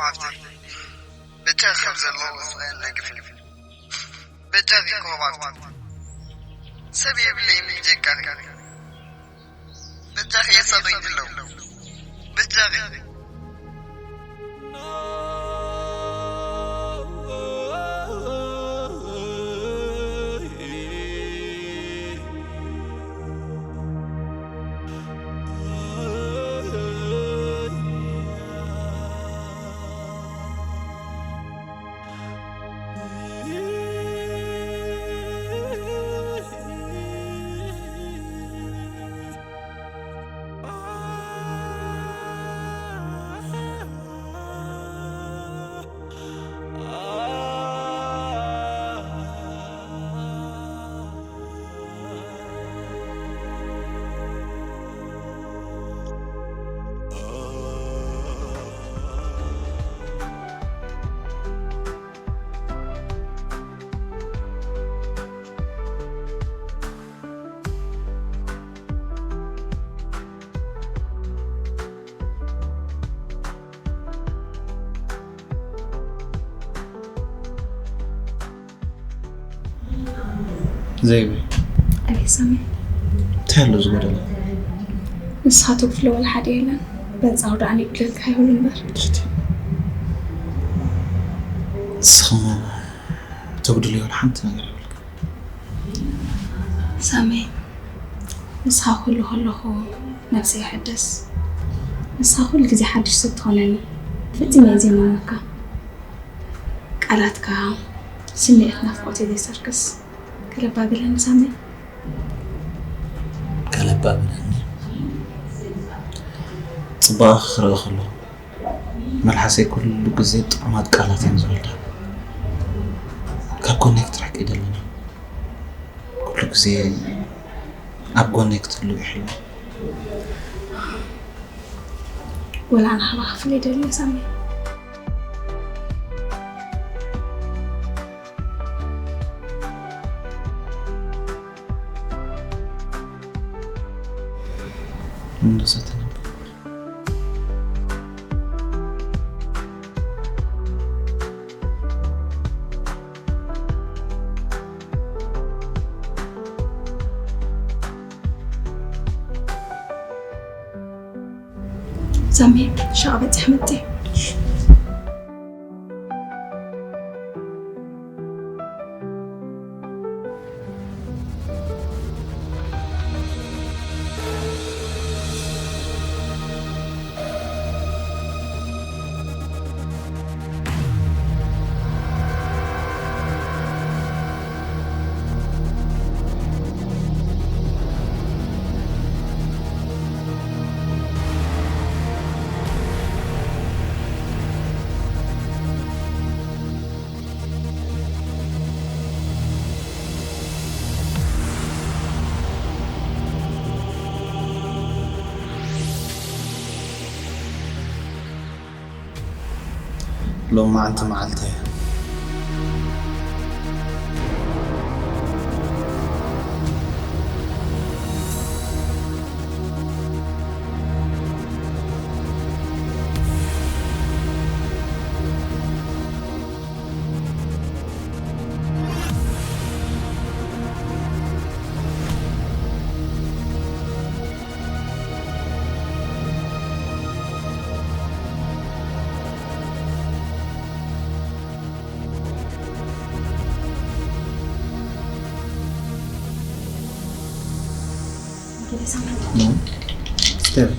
ሃብቲ፣ በጃኺ ካብ ዘለዎ ስቓይ ነግፍኒ። በጃኺ ክቡር ሃብቲ። ሰብ የብለይን ብጀካኺ። በጃኺ የሳቕዩኒ ኣለዉ። በጃኺ። ዘይበይ። ኣቤት ሳሚ። እንታይ ኣሎ ዝጎደለ? ንስኻ ተጉድሎ ወላ ሓደ የለን። በንጻሩ ደኣ ንጉድለልካ ይሁን እምበር። ትሕቲ። ንስኻ ተጉድሎ ወላ ሓንቲ ነገር የብልካ። ሳሚ፣ ንስኻ ኩሉ ከለኹ ነብሰይ ይሕደስ። ንስኻ ኩሉ ግዜ ሓድሽ ሰብ ትኾነኒ። ፈጺመ እየ ዘይመኖካ። ቃላትካ ስምዒት ናፍቆት እዩ ዘይሰርክስ። ገለባ በለኒ ሳሚ። ገለባ በለኒ። ጽባቐ ክርኢ ከለኹ መልሓሰይ ኩሉ ግዜ ጥዑማት ቃላት እዮም ዝወልዳ። ካብ ጎነይ ክትርሕቂ ይደልን። ኩሉ ግዜ ኣብ ጎነይ ክትህሉ ይሕሉ። ወላ ኣነ ካባኻ ክፍለ ይደሊ ሳሚ። ሳሚ፣ ሻቕ በጺሕ መጤ። ሎማዓንቲ መዓልተይ። Step. Step.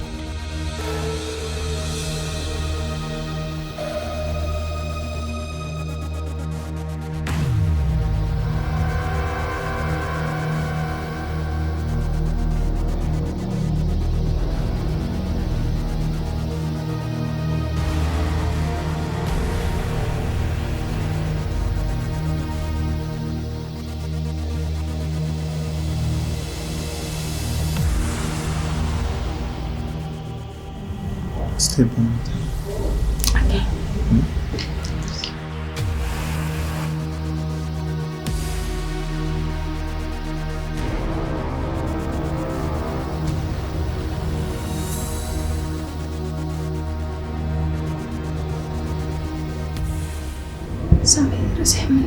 ሳሚ፣ ረሲሕምኒ።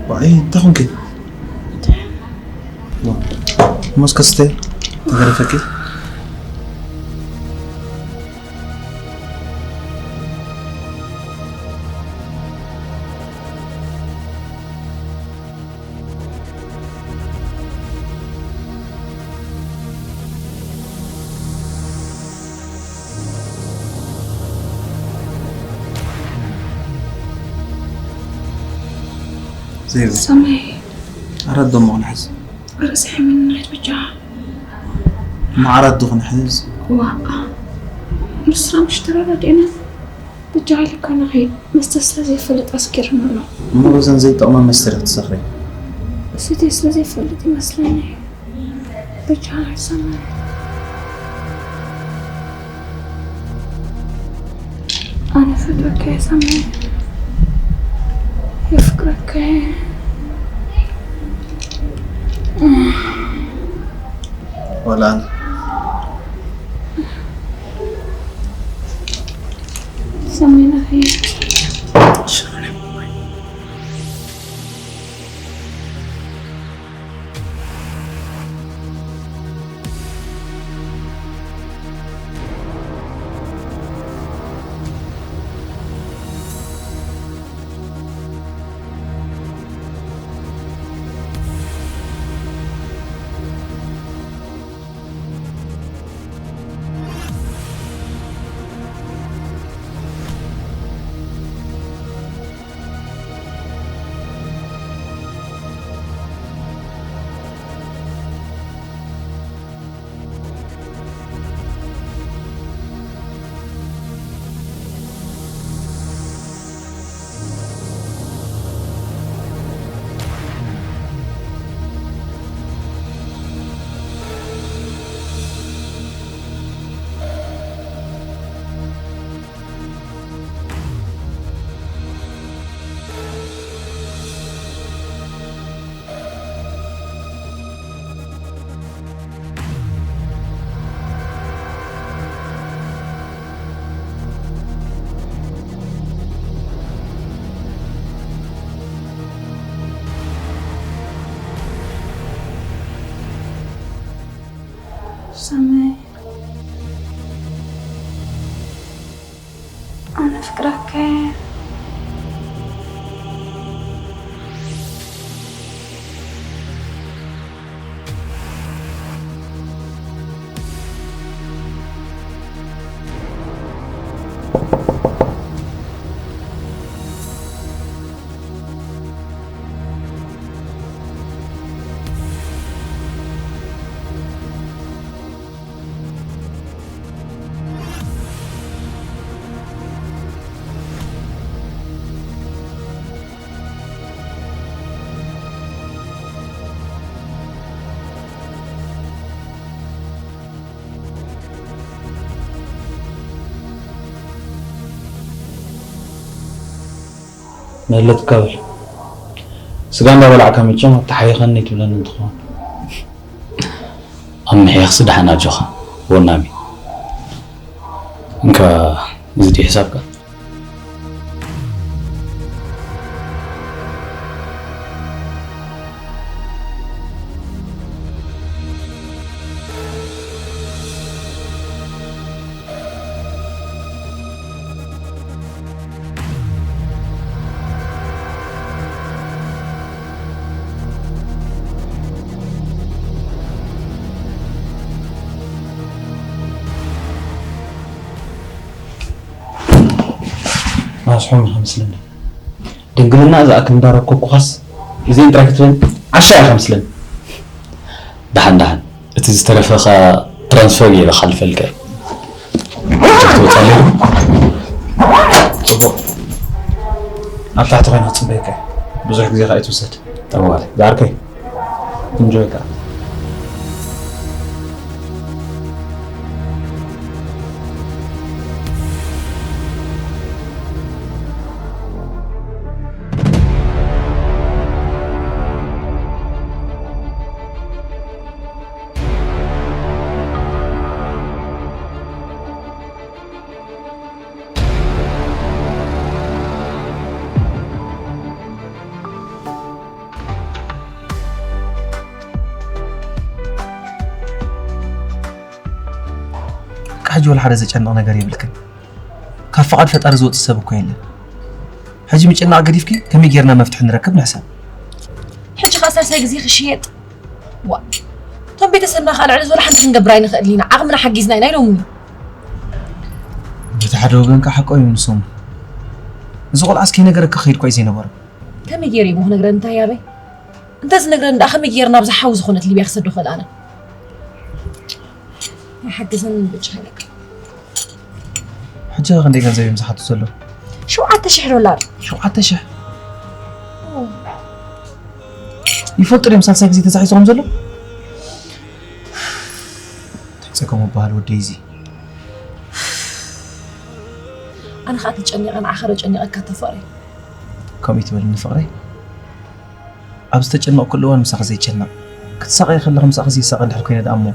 ዋይ፣ እንታይ ኾንኪ? ሞስከስተ ተገረፈኪ? ዘይብል። ሰማይ። ኣራት ደሞ ክንሕዝ። ርእሲ ሕምን ንሕት ብቻ። ማዕራት ዶ ክንሕዝ? ዋ። ምስራ ምሽ ተረዳዲእና። ብቻ ኢልካ ንኸይድ መስተ ስለ ዘይፈልጥ ኣስኪርና ኣሎ። እሞ በዘን ዘይጠቕማ መስተ ዶ ክትሰኽሪ? ስቴ ስለ ዘይፈልጥ ይመስለኒ። ብቻ ሰማይ። ኣነ ፈትወካ እየ ሰማይ። የፍቅረካ እየ። ዋላ ኣነ። ሰማይ ንኸይድ። ሰማይ፣ ኣነ ኣፍቅረካ እየ። መለትካ በል። ስጋ እንዳበላዕካ መቸም ኣብቲ ሓይኸኒ ትብለኒ እንትኸውን። ኣብ ምሕያኽሲ ደሓን ኣጆኻ ወናሚ። እንካ፣ እዚ ድዩ ሕሳብካ? ማስሖም ኢኻ መስለኒ። ድንግልና ዝኣክል እንዳረከብኩኻስ እዚአን ጥራይ ክትብለኒ ዓሻ ኢኻ መስለኒ። ደሓን ደሓን፣ እቲ ዝተረፈ ኸኣ ትራንስፈር ገይረ ክሓልፈልካ እየ። ትወጻለይ ዶ? ጽቡቕ። ኣብ ታሕቲ ኮይነ ክጽበየካ እየ። ብዙሕ ግዜ ኸኣ ኣይትውሰድ። ጠዋል። ዝዓርከይ። እንጆይ ከኣ። ወላ ሓደ ዘጨንቕ ነገር የብልክን። ካብ ፍቓድ ፈጣሪ ዝወጽእ ሰብ እኮ የለን። ሕጂ ምጭናቕ ገዲፍኪ ከመይ ጌርና መፍትሒ ንረክብ ንሕሰብ። ሕጂ ኸኣ ሳልሳይ ግዜ ክሽየጥ። ዋ፣ እቶም ቤተሰብና ከኣ ልዕሊ ዝበለ ሓንቲ ክንገብር ኣይንኽእልን ኢና። ዓቕምና ሓጊዝና ኢና ኢሎምኒ። በቲ ሓደ ወገን ከኣ ሓቆም እዮም ንሶም። እዚ ቆልዓ እስከይነገረካ ክኸይድ እኳ እዩ ዘይነበሮ። ከመይ ገይሩ እዩ እሞ ክነግረኒ እንታይ ያበይ? እንተ ዝነግረኒ ደኣ ከመይ ገይረ ናብዛ ሓዊ ዝኾነት ሊብያ ክሰዶ ክእል ኣነ? ኣይሓግዘንን ብቻ ኢለካ። ሕጂ ኸ ክንደይ ገንዘብ እዮም ዝሓቱ ዘለዉ? ሸውዓተ ሽሕ ዶላር። ሸውዓተ ሽሕ? ይፈልጡ ድዮም ሳልሳይ ግዜ ተዛሒዞም ዘሎ? እንታይ ጸገሙ በሃል ወደይ እዚ? ኣነ ከዓ ተጨኒቐ ንዓኻ ዶ ጨኒቐካ ተፈቕረይ? ከምኡ ይትበልኒ ፍቕረይ። ኣብ ዝተጨነቕኩሉ እዋን ምሳኺ ዘይጨነቕ፣ ክትሳቐዪ ከለኺ ምሳኺ ዘይሳቐ እንድሕር ኮይነ ደኣ እሞ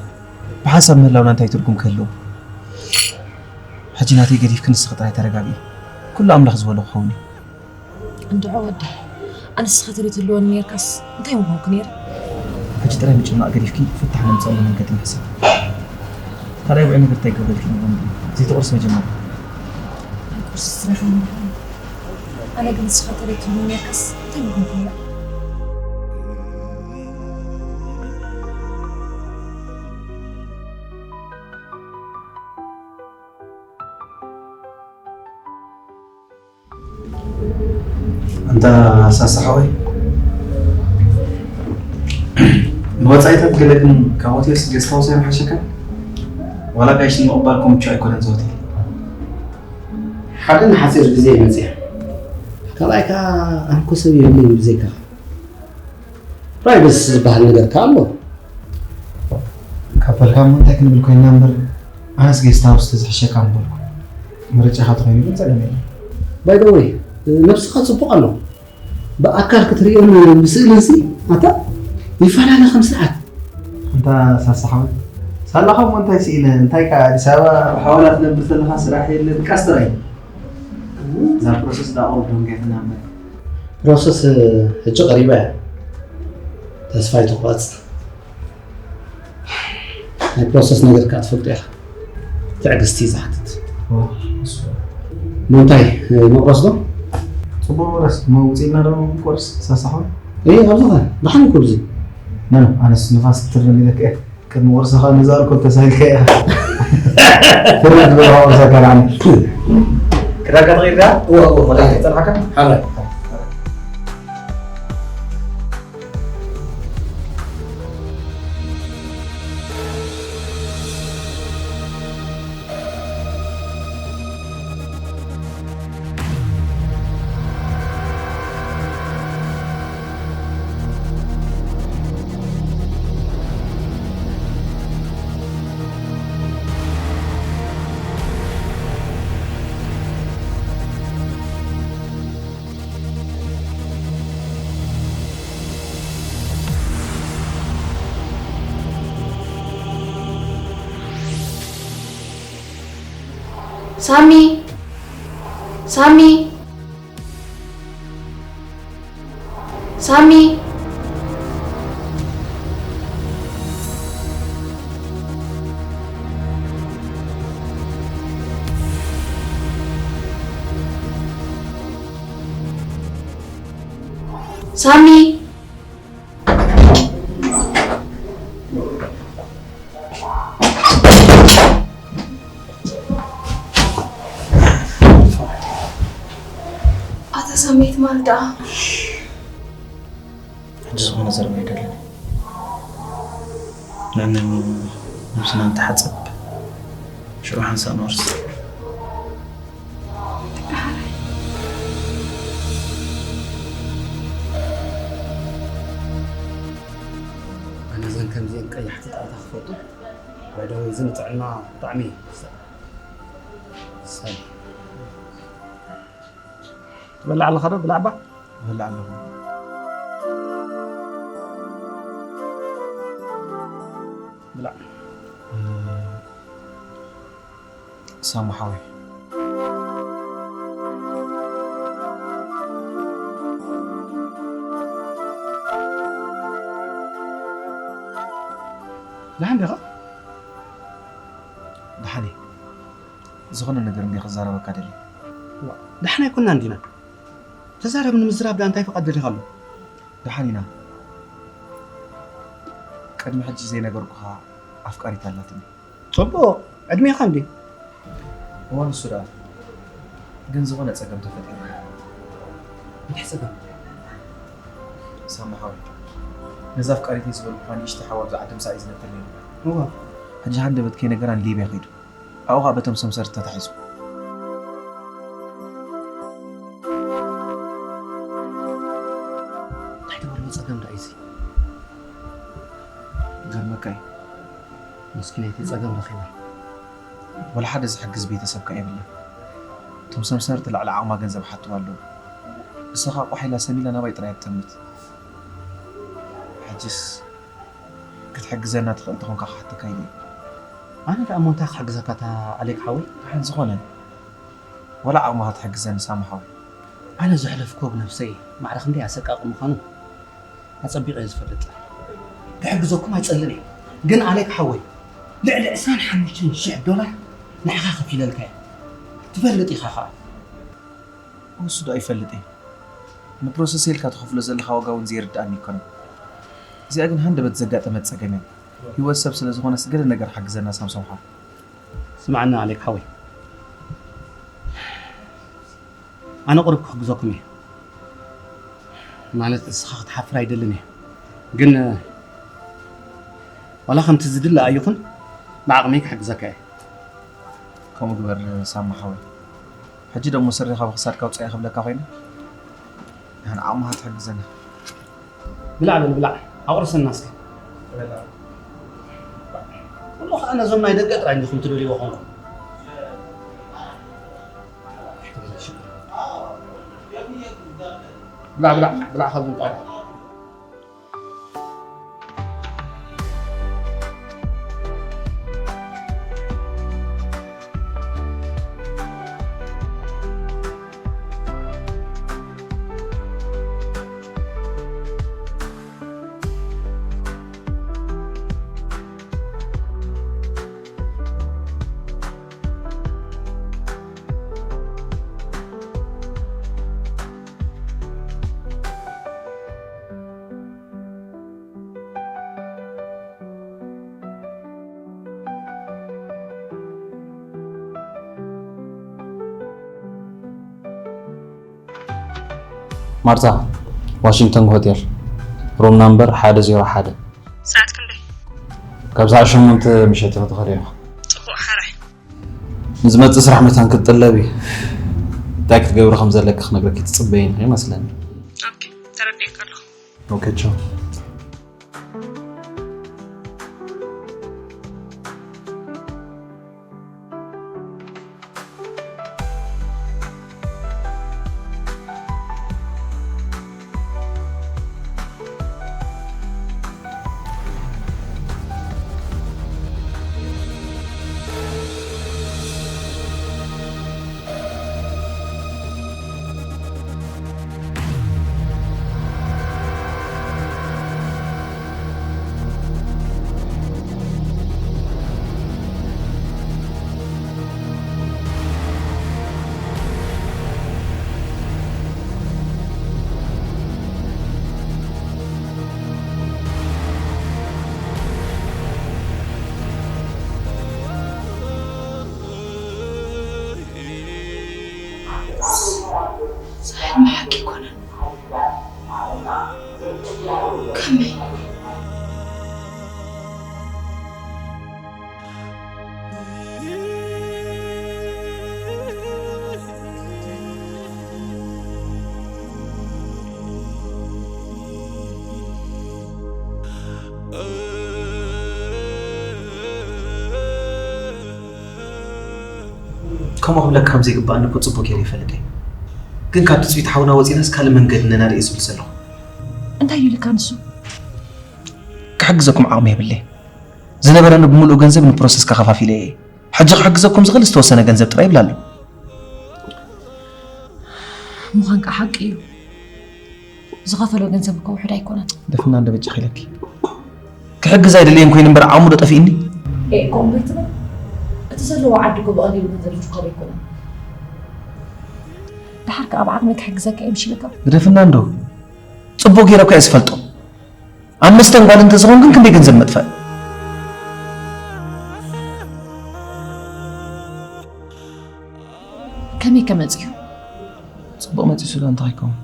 ብሓንሳብ ምህላውና እንታይ ትርጉም ክህልዎ? ሕጂ ናተይ ገዲፍኪ ንስኺ ጥራይ ተረጋግኢ። ኩሉ ኣምላኽ ዝበሎ ክኸውን እዩ። እንድዖ ወደይ፣ ኣነስ ስኻ ተደይትህልወኒ ነይርካስ እንታይ ምኾንኩ ነይረ? ሕጂ ጥራይ ምጭናቕ ገዲፍኪ ፍታሕ ነምፅኣሉ መንገዲ ንሕሰብ። ካልኣይ ውዑይ ነገር እንታይ ይገብረልኪ ነይሩ? ዘይትቑርሲ መጀመርያ። ኣይቁርሲ ስረፈኒ። ኣነ ግን ንስኻ ተደይትህልወኒ ነይርካስ እንታይ ምኾንኩ ነይረ? ኣንታ ሳሳ ሓወይ፣ ንወፃኢታት ገለ ግን ካብ ሆቴል ጌስት ሃውስ ኣይምሓሸካን? ዋላ ጋይሽ ንምቕባል ኮምቹ ኣይኮነን እዚ ሆቴል። ሓደ ንሓፂር ግዜ እየ መፅያ፣ ካልኣይ ከዓ ኣነ እኮ ሰብ የብለይን ብዘይካኻ። ፕራይቨሲ ዝበሃል ነገር ከ ኣሎ? ካብ በልካ እሞ እንታይ ክንብል ኮይንና እምበር፣ ኣነስ ጌስት ሃውስ ተዝሕሸካ ምበልኩ። ምርጫኻ ተኾይኑ ግን ጸገም የለን። ባይ ዘ ወይ፣ ነብስኻ ጽቡቕ ኣሎ። ብኣካል ክትርእዮን ብስእሊ እዚ ኣታ ይፈላለ ከም ሰዓት። ኣንታ ሳሳ ሓወይ፣ ሳላኻ እሞ እንታይ ስኢነ? እንታይ ከኣ ኣዲስ ኣበባ ብሓዋላ ትነብር ተለኻ ስራሕ የለ፣ ድቃስ ጥራይ። እዛ ፕሮሰስ ዳ ኦል ዶንጌትና እምበር። ፕሮሰስ ሕጂ ቀሪባ እያ። ተስፋ ኣይትቑረጽ። ናይ ፕሮሰስ ነገር ከኣ ትፈልጦ ኢኻ። ትዕግስቲ እዩ ዝሓትት። እሞ እንታይ፣ መቑረስ ዶ? ጽቡቕ መቑረስ። እሞ ውጽኢልና ዶ ንቆርስ? ሳሳሖ? እይ፣ ኣብዚኸ ደሓን እኮ ብዚ። ኖ፣ ኖ፣ ኣነስ ንፋስ ክትርም ኢለካ እየ። ቅድሚ ቁርሲ ኸኣ ነዛ ኣልኮል ተሳኢልካ ኢኻ። ፍርድ ዝበልኻ ቁርሲ ኣካል ዓሚ። ክዳንካ ተቐይርካ? እወ፣ እወ፣ ወላ ክዳን። ይጸንሓካ? ሓራይ። ሳሚ! ሳሚ! ሳሚ! ሳሚ! ኣታ ሳሚ ትማል ደኣ። ሕጂ ዝኾነ ዘረባ ኣይደልን። ንዕነኒ ነብስና ንተሓጸብ። ሽዑ ሓንሳእ ንወርስ። ኣነ እዘን ከምዚአን ቀያሕቲ ጣዕታ ክፈቱ። ባይ ዘ ወይ፣ እዚ ንጥዕና ብጣዕሚ ይሰ-፣ ይሰ-፣ ትበልዕ ኣለኻ ዶ? ብላዕ እባ። እበልዕ ኣለኹ። ብላዕ። እ፣ ሳሙ ሓወይ። ደሓን ዲኻ? ደሓን እየ። ዝኾነ ነገር እንዲ ክዛረበካ ደልየ። ዋ፣ ደሓን ኣይኮናን ዲና? ተዛረብ ንምዝራብ ዳ እንታይ ፍቓድ ደሊኻ ኣሎ? ደሓን ኢና። ቅድሚ ሕጂ ዘይነገርኩኻ ኣፍቃሪት ኣላትኒ። ጽቡቕ፣ ዕድሜኻ እንዲ? እዋን እሱ ደኣ ግን ዝኾነ ጸገም ተፈጢሩ። እንታይ ጸገም? ሳሚ ሓወይ፣ ነዛ ኣፍቃሪተይ ዝበልኩኻ ንእሽተይ ሓው ኣብዛ ዓዲ ምሳይ እዩ ዝነብር ነይሩ። እዋ። ሕጂ ሃንደበት ከይነገራ ንሊብያ ከይዱ። ኣብኡ ኸኣ በቶም ሰምሰርቲ ተታሒዙ። እንታይ ትብሎ ጸገም ደኣ እዩ እዚ? ገርመካ እዩ። መስኪነይቲ ጸገም ረኺባ። ወላ ሓደ ዝሕግዝ ቤተሰብ ከኣ የብላን። እቶም ሰምሰርቲ ልዕሊ ዓቕማ ገንዘብ ሓትዋ ኣለዉ። እሳ ኸኣ ቋሕ ኢላ ሰም ኢላ ናባይ ጥራይ እያ ትጠምት። ሕጅስ ክትሕግዘና ትኽእል ተኾንካ ክሓተካ ኢለ እየ። ኣነ ደኣ እሞ እንታይ ክሕግዘካ እታ ኣሌክ ሓወይ? ደሓን ዝኾነ ወላ ዓቕምኻ ትሕግዘኒ ሳሚ ሓወይ። ኣነ ዘሕለፍክዎ ብነብሰይ ማዕረ ክንደይ ኣሰቃቂ ምዃኑ ኣጸቢቐ እየ ዝፈልጥ። ክሕግዘኩም ኣይጸልእን እየ። ግን ኣሌክ ሓወይ፣ ልዕሊ ዕስራን ሓሙሽተን ሽሕ ዶላር ንዓኻ ከፊለልካ እየ። ትፈልጥ ኢኻ ኸኣ። እሱ ዶ ኣይፈልጥ እየ። ንፕሮሰስ ኢልካ ትኸፍሎ ዘለኻ ዋጋ እውን ዘይርድኣኒ ኣይኮነን። እዚኣ ግን ሃንደበት ዘጋጠመት ጸገም እያ። ህይወት ሰብ ስለ ዝኾነስ ገለ ነገር ሓግዘና ሳምሶም ሓወይ። ስምዓኒ ኣሌክ ሓወይ። ኣነ ቁሩብ ክሕግዘኩም እየ። ማለት ንስኻ ክትሓፍር ኣይደልን እየ። ግን ዋላ ከምቲ ዝድለ ኣይኹን ብዓቕመይ ክሕግዘካ እየ። ከምኡ ግበር ሳማ ሓወይ። ሕጂ ደሞ ስሪኻ ብኽሳድካ ውጻኢ ክብለካ ኮይነ? ንሕና ዓቕምኻ ትሕግዘና። ብላዕ በል ብላዕ፣ ኣቑርሰና እስከ። ኩሉ ኸኣ ነዞም ናይ ደገ ጥራይ እንዲኹም ትደልይዎ ኾንኩም። ብላዕ፣ ብላዕ፣ ብላዕ ካብዚ እንቋቑሖ። ማርታ፣ ዋሽንግተን ሆቴል፣ ሩም ናምበር ሓደ ዜሮ ሓደ። ሰዓት ክንደይ? ካብ ሰዓት ሸሞንተ ምሸት ክትኽእሊ ኢኻ። ጽቡቕ ሓራይ። ንዝመጽእ ስራሕ መታን ክትጥለቢ፣ እንታይ ክትገብሪ ከም ዘለኪ ክነግረኪ ትጽበይኒ ይመስለኒ። ኦኬ፣ ተረዲኤካ ኣለኹ። ኦኬ፣ ቻው። ሕልሚ ሓቂ ኣይኮነን። ከመይ? ከምኡ ክብለካ ከም ዘይግባኣኒ እኮ ጽቡቕ ገይረ ይፈልጥ እየ። ግን ካብ ትጽቢት ሓውና ወጺናስ ካልእ መንገዲ ነናዲ እየ ዝብል ዘለኹ። እንታይ ኢሉካ ንሱ? ክሕግዘኩም ዓቕሚ የብለይ። ዝነበረኒ ብምሉኡ ገንዘብ ንፕሮሰስ ከኸፋፊለ እየ። ሕጂ ክሕግዘኩም ዝኽእል ዝተወሰነ ገንዘብ ጥራይ ይብል ኣሎ። ምዃን ከኣ ሓቂ እዩ። ዝኸፈሎ ገንዘብ እኮ ውሑድ ኣይኮነን። ደፍና እንደ በጃኺ ኢለኪ። ክሕግዝ ኣይደለየን ኮይኑ እምበር ዓቕሙ ዶ ጠፊእኒ? ኤ፣ ከምኡ ዶ ትብል? እቲ ዘለዎ ዓዲ እኮ ብቐሊሉ ገንዘብ ዝርከቦ ኣይኮነን። ደሓር ከኣ ኣብ ዓቕሚ ክሕግዘካ እየ ምሽ ኢልካ። ግደፍና እንዶ ጽቡቕ ገይረ እኮ እየ ዝፈልጦ። ኣብ መስተን ጓል እንተዝኾን ግን ክንደይ ገንዘብ መጥፋእ። ከመይ ከመጽዩ? ጽቡቕ መጺሱ ዶ እንታይ ይከውን?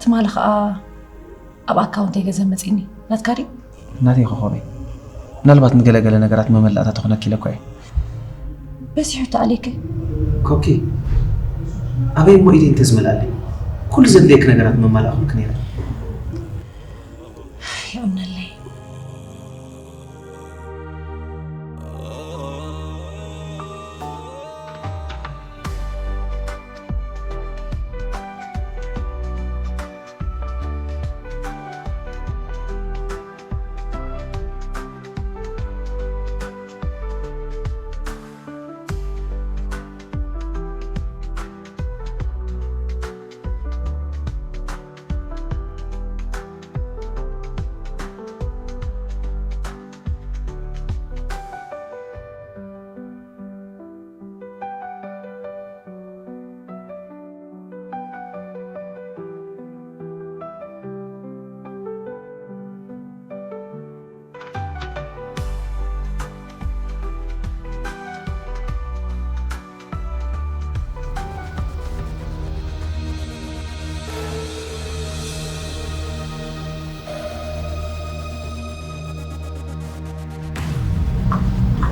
ትማሊ ከኣ ኣብ ኣካውንተይ ገንዘብ መጺኒ። ናትካ ድዩ? ናተይ ክኾነይ ምናልባት ንገለገለ ነገራት መመላእታ ተኾነኪ ኢለ እኮ እየ። በዚሑ ተኣልየኪ። ኮኪ ኣበይ እሞ ኢደይ እንተዝመልኣለይ ኩሉ ዘድልየኪ ነገራት መማላእኹልኪ ነይረ። ይኣምነለይ።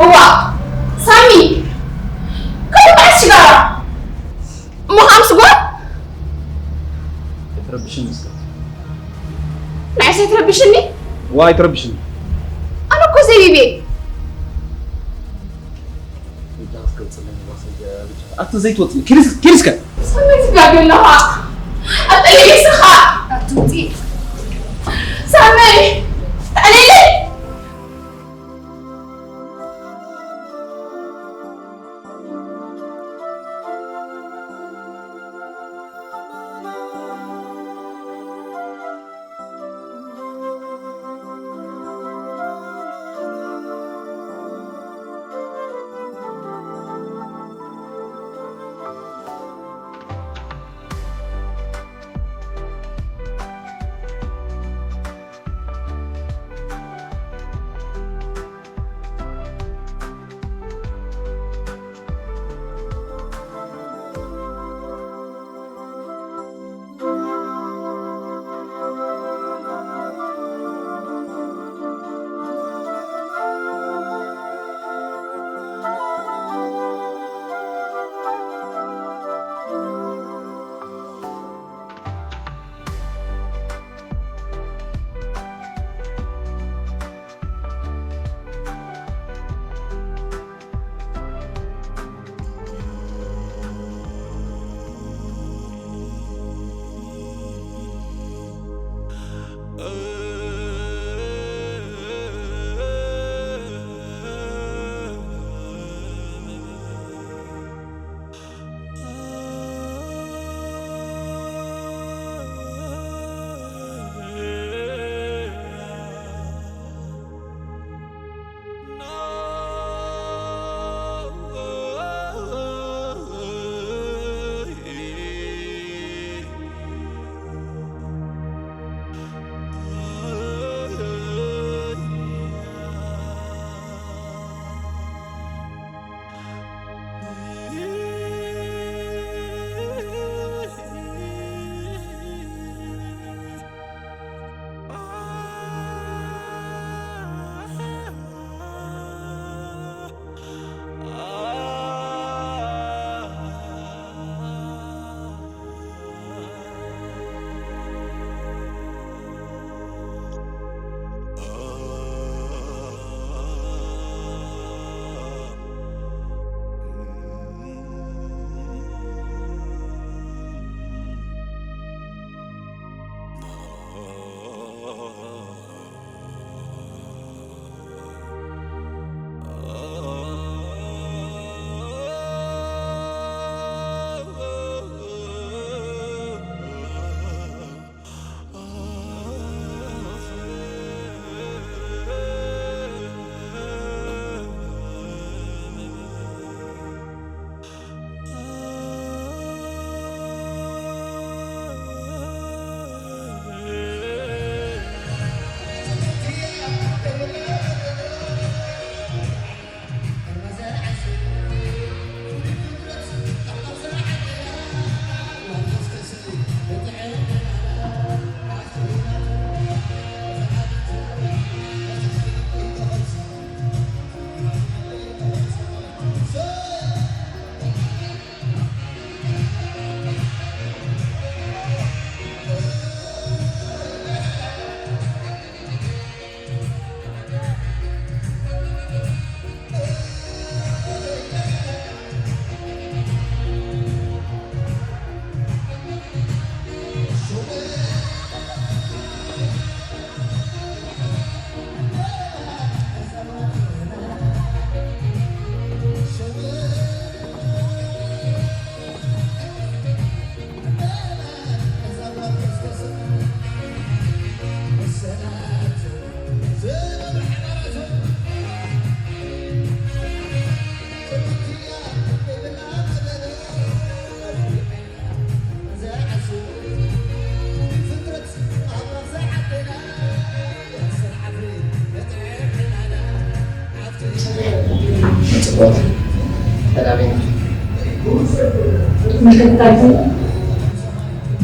እዋ ሳሚ፣ ከመይ በዓል ሽጋራ እሞ ከም ስጓር ኣይትረብሽኒ እስከ። ንዓይስ ኣይትረብሽኒ። ዋ ኣይትረብሽኒ። ኣነ እኮ ዘቢበ። እጃ ክትገልጽለኒ ጓሰይ ብቻ። ኣቲ ዘይትወጽኢ። ኪድ እስከ፣ ኪድ እስከ። ሳሚ ትጋገ ኣለኻ። ኣጠሊሊስኻ። ኣትውጺ። ሳሚ፣ ተዕሊሊ።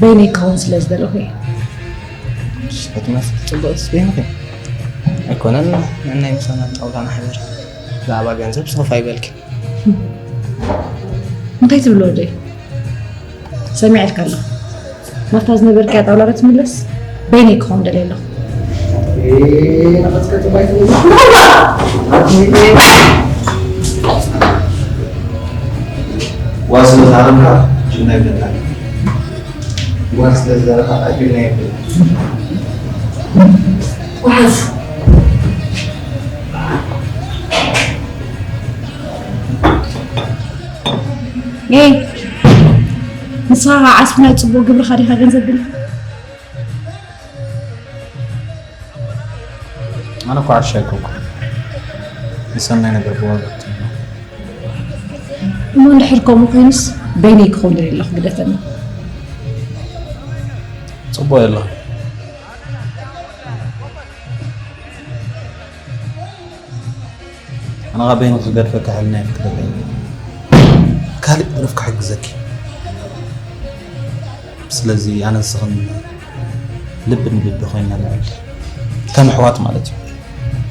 በይነይ ክኸውን ስለ ዝደለኹ እየ። ሕትመት ጽቡቕ ስፔን ኢኺ። ኣይኮነን፣ ንናይ ምሳና ጣውላ ንሕበር። ብዛዕባ ገንዘብ ሰፍ ኣይበልኪ። እንታይ ትብል ወደይ? ሰሚዐልካ ኣለኹ። ናብታ ዝነበርካያ ጣውላ ዶ ትምለስ? በይነይ ክኸውን ደልየ ኣለኹ። ዋ ስለ ዝሃረምካ ጅግና ይበልካ። ዋ ስለ ዝዘረኻ ጅግና ይበልካ። ኤይ፣ ንስኻ ኸዓ ዓስቢ ናይ ጽቡቕ ግብርኻ ዲኻ ገንዘብ ድልኻ? ኣነ እኮ ዓሻ ኣይኮንኩን። ንሰናይ ነገር ብዋጋ ትህቦ። እሞ እንድሕር ከምኡ ኮይኑስ በይነይ ክኸውን ደልየ ኣለኹ፣ ግደፈኒ። ጽቡቕ የለኹ። ኣነ ካብ በይኑ ክገድፈካ ሕልና ይፍቅደለይ። ካልእ ደረፍ ክሕግዘኪ። ስለዚ ኣነ ንስኽን ልቢ ንልቢ ኮይና ንብል። ከም ኣሕዋት ማለት እዩ።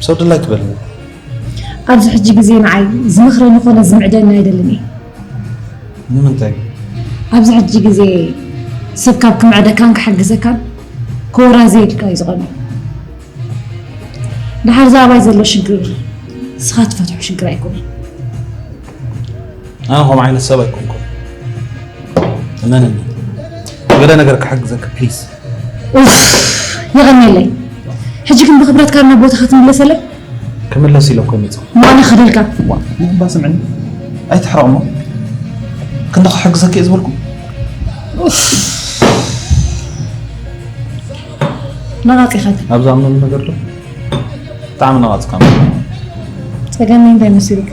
ሰው ድላይ ክበልኒ። ኣብዚ ሕጂ ግዜ ንዓይ ዝመኽረኒ ኮነ ዝምዕደኒ ኣይደልን እየ። ንምንታይ? ኣብዚ ሕጂ ግዜ ሰብ ካብ ክምዕደካን ክሕግዘካን ክወራዘየልካ እዩ ዝቐንዩ። ደሓር እዛ ኣባይ ዘሎ ሽግር ንስኻ ትፈትሖ ሽግር ኣይኮነን። ኣነ ከምኡ ዓይነት ሰብ ኣይኮንኩን። እመነኒ። ገለ ነገር ክሕግዘካ ፕሊዝ። ኡፍ፣ የቐንየለይ። ሕጂ ግን ብኽብረትካ ናብ ቦታኻ ትምለሰለይ? ክምለስ ኢለ እኮ መጽእ። እሞ ኣነ ክኸደልካ። ዋ፣ ንባ ስምዕኒ። ኣይትሕረቕ እሞ። ክንዲ ክሕግዘኪ እየ ዝበልኩ። ኡፍ። ነቓጺ ኸድ። ኣብ ዝኣምነሉ ነገር ዶ? ብጣዕሚ ነቓጽካ። ጸገመይ እንታይ መሲሉካ?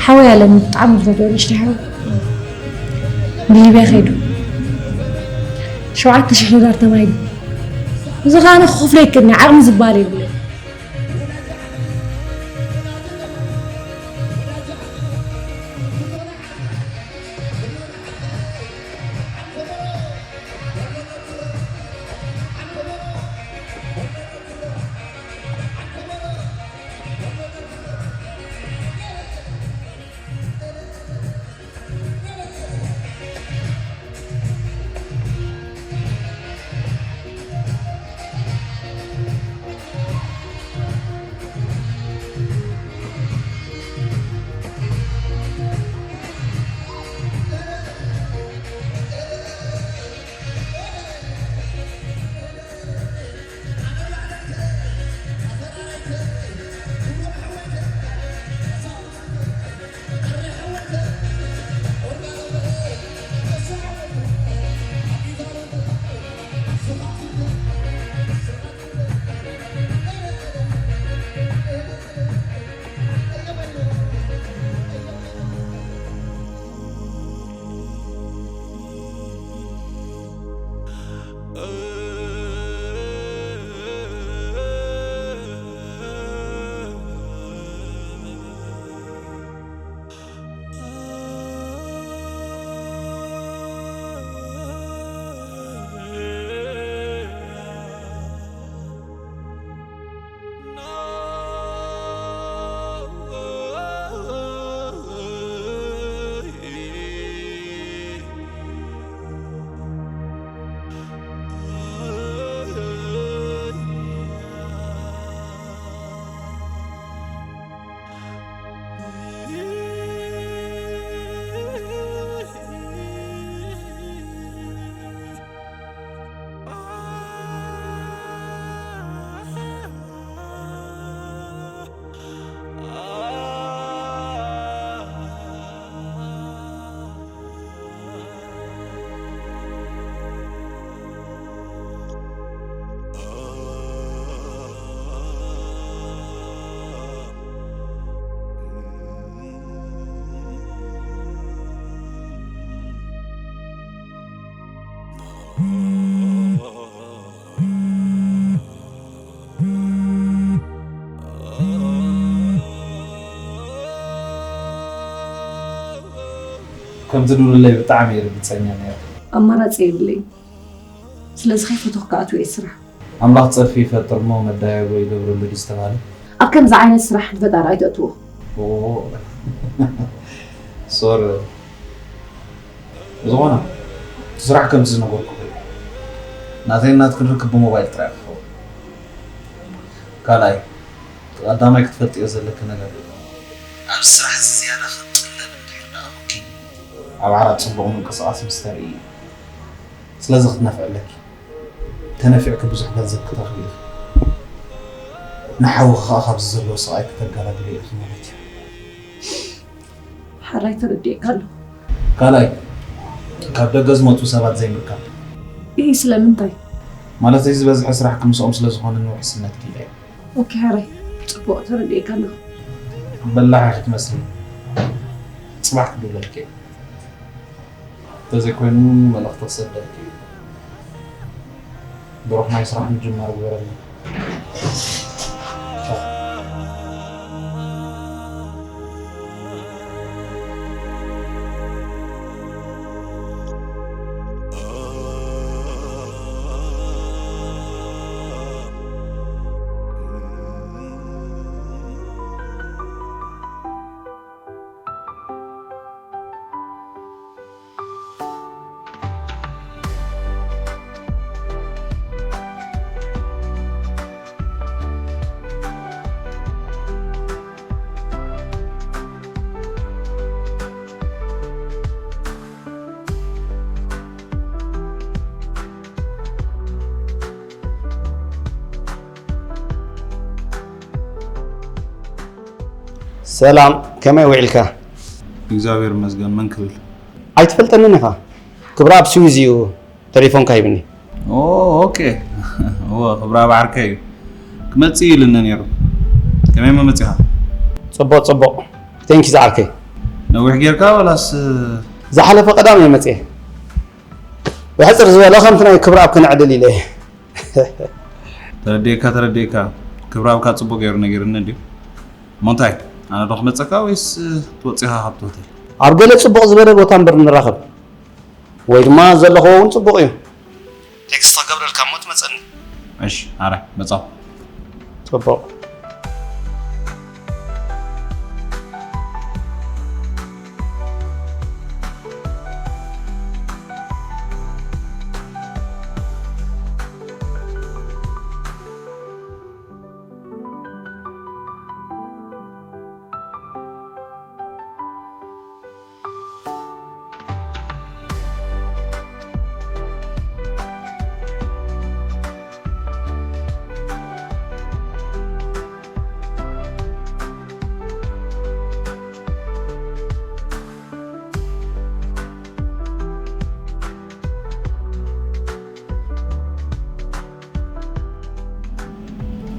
ሓወይ ኣለኒ፣ ብጣዕሚ ዝፈትዎ ንእሽተይ ሓወይ። ንሊብያ ከይዱ። ሸውዓተ ሽሕ ዶላር ተባሂሉ። እዚ ኸኣ ኣነ ክኸፍሎ ይክእልኒ፣ ዓቕሚ ዝበሃል የብለይን። ከም ትድውልለይ ብጣዕሚ እየ ርግጸኛ ነይረ። ኣማራጺ የብለይን። ስለዚ ከይፈተኹ ክኣትው እየ ስራሕ። ኣምላኽ ጸድፊ ይፈጥር እሞ መዳየቦ ይገብረሉ ድዩ ዝተባህለ? ኣብ ከምዚ ዓይነት ስራሕ ንፈጣሪ ኣይተእትዎ። ኦ፣ ሶሪ። ብዝኾነ፣ እቲ ስራሕ ከምቲ ዝነገርኩኺ እዩ። ናተይን ናትክን ርክብ ብሞባይል ጥራይ ክኸውን። ካልኣይ፣ እቲ ቀዳማይ ክትፈልጥዮ ዘለኪ ነገር እዩ። ኣብዚ ስራሕ እዚ ዝያዳ ክትጥለሊ እንድሕር ደኣ ኮንኪ፣ ኣብ ዓራት ጽቡቕ ምንቅስቓስ ምስ ተርኢ፣ ስለዚ ክትነፍዒ ኣለኪ። ተነፊዕኪ ብዙሕ ገንዘብ ክትረኽቢ ኢኺ። ንሓውኺ ከኣ ካብዚ ዘለዎ ስቓይ ክተገላግልዮ ኢኺ ማለት እዩ። ሕራይ ተረዲኤካ ኣለኹ። ካልኣይ፣ ካብ ደገ ዝመጹ ሰባት ዘይምርካብ። ኢሂ፣ ስለምንታይ? ማለተይ ዝበዝሐ ስራሕኪ ምስኦም ስለ ዝኾነ ንውሕስነትኪ ኢለ እየ። ኦኬ፣ ሕራይ፣ ጽቡቕ ተረዲኤካ ኣለኹ። በላሕ ኢኺ ትመስሊ። ጽባሕ ክድውለልኪ እየ። እንተዘይኮይኑ መልእኽቲ ክሰደልኪ እዩ። ብሩኽ ናይ ስራሕ ምጅማር ግበረልና። ቻው። ሰላም፣ ከመይ ውዒልካ? እግዚኣብሔር ይመስገን፣ መን ክብል? ኣይትፈልጠንን ኢኻ። ክብረኣብ ስዊዝ እዩ ተሌፎንካ ሂብኒ። ኦ፣ ኦኬ። እወ፣ ክብረኣብ ዓርከይ እዩ። ክመጽእ እዩ ኢሉኒ ነይሩ። ከመይ መመጺኻ? ጽቡቕ፣ ጽቡቕ። ቴንኪ ዝዓርከይ። ነዊሕ ጌርካ ወላስ? ዝሓለፈ ቀዳም እየ መጽየ። ብሕጽር ዝበለ ከምቲ ናይ ክብረኣብ ክነዕልል ኢለ እየ። ተረዲኤካ፣ ተረዲኤካ። ክብረኣብ ከኣ ጽቡቕ ገይሩ ነጊሩኒ እንድዩ። እሞ እንታይ፣ ኣነ ዶ ክመጸካ ወይስ ትወጽእ ኢኻ ካብቲ ሆቴል? ኣብ ገለ ጽቡቕ ዝበለ ቦታ እምበር ንራኸብ። ወይ ድማ ዘለኽዎ እውን ጽቡቕ እዩ። ቴክስት ክገብረልካ እሞ ትመጸኒ። እሺ፣ ኣረ፣ መጻኹ። ጽቡቕ።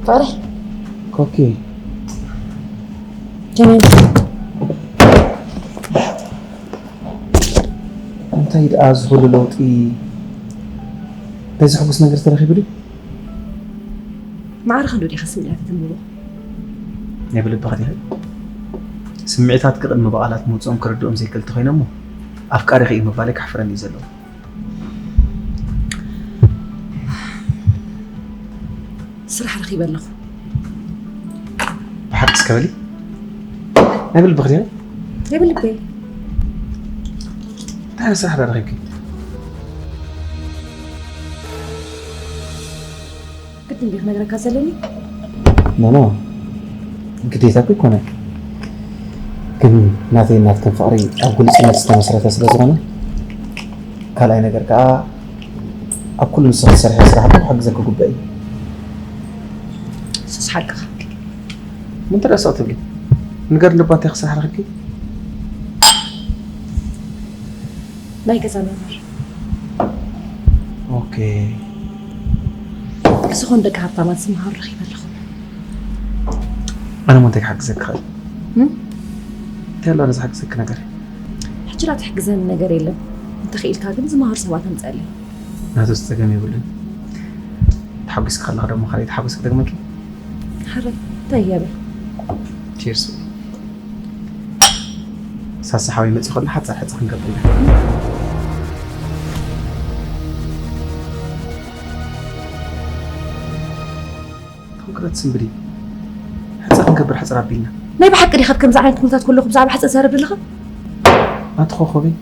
ፍቕረይ። ኮኪ። ከመይ? እንታይ ደኣ እዚ ኩሉ ለውጢ? እንታይ ዘሐጉስ ነገር ተረኺቡ ድዩ? ማዕረ ክንዱ ዲኻ ስምዒታት ተንብቦ? ናይ ብልብኻ ዲኻ? ስምዒታትኪ ቅድሚ ብቓላት ምውጽኦም ክርድኦም ዘይክእል ተኾይነ እሞ፣ ኣፍቃሪኺ እዩ ምባለይ ከሕፍረኒ እዩ ዘለዎ። ስራሕ ረኺበ ኣለኹ። ብሓቂ እስከ በሊ። ናይ ብልብኺ ድዩ? ናይ ብልበይ። እንታይ ዓይነት ስራሕ ደኣ ረኺብኪ? ግድን ድዩ ክነግረካ ዘለኒ? ኖ፣ ኖ። ግዴታ እኮ ኣይኮነን። ግን ናተይ ናትክን ፍቕሪ ኣብ ግሉጽነት ዝተመስረተ ስለ ዝኾነ፣ ካልኣይ ነገር ከኣ ኣብ ኩሉ ንስኺ ትሰርሕዮ ስራሕ እኮ ክሕግዘኪ ግቡእ እዩ። እሱስ ሓቅኻ። ምን ትረሳው ትብሊ? ንገርኒ እባ እንታይ ክሰርሕ ረኺብኪ? ናይ ገዛ መንበሪ። ኦኬ። ዝኾኑ ደቂ ሃብታማት ዝመሃሩ ረኺበ ኣለኹ። ኣነ እሞ እንታይ ክሓግዘኪ እኽእል? እም? እንታይ ኣሎ ኣነ ዝሓግዘኪ ነገር? ሕጂ ላ ትሕግዘኒ ነገር የለን። እንተኽኢልካ ግን ዝመሃሩ ሰባት ኣምፅኣለይ። ናቱስ ፀገም የብሉን። ተሓጒስኪ ከለኺ ደሞ ካልኣይ ተሓጎስ ክደግመኪ። ሕራይ፣ እንታይ እያ በል? ቺርስ። ሳሳ ሓወይ መፂ ከሎ ሓፃር ሕፃ ክንገብር ኢና። ኮንክረት ስምብዲ ሕፃ ክንገብር ሕፅር ኣቢልና። ናይ ብሓቂ ዲኻ ኣብ ከምዚ ዓይነት ኩነታት ከለኹ ብዛዕባ ሕፀ ትዛረብ ዘለኻ? ኣቲ ኮኾበይ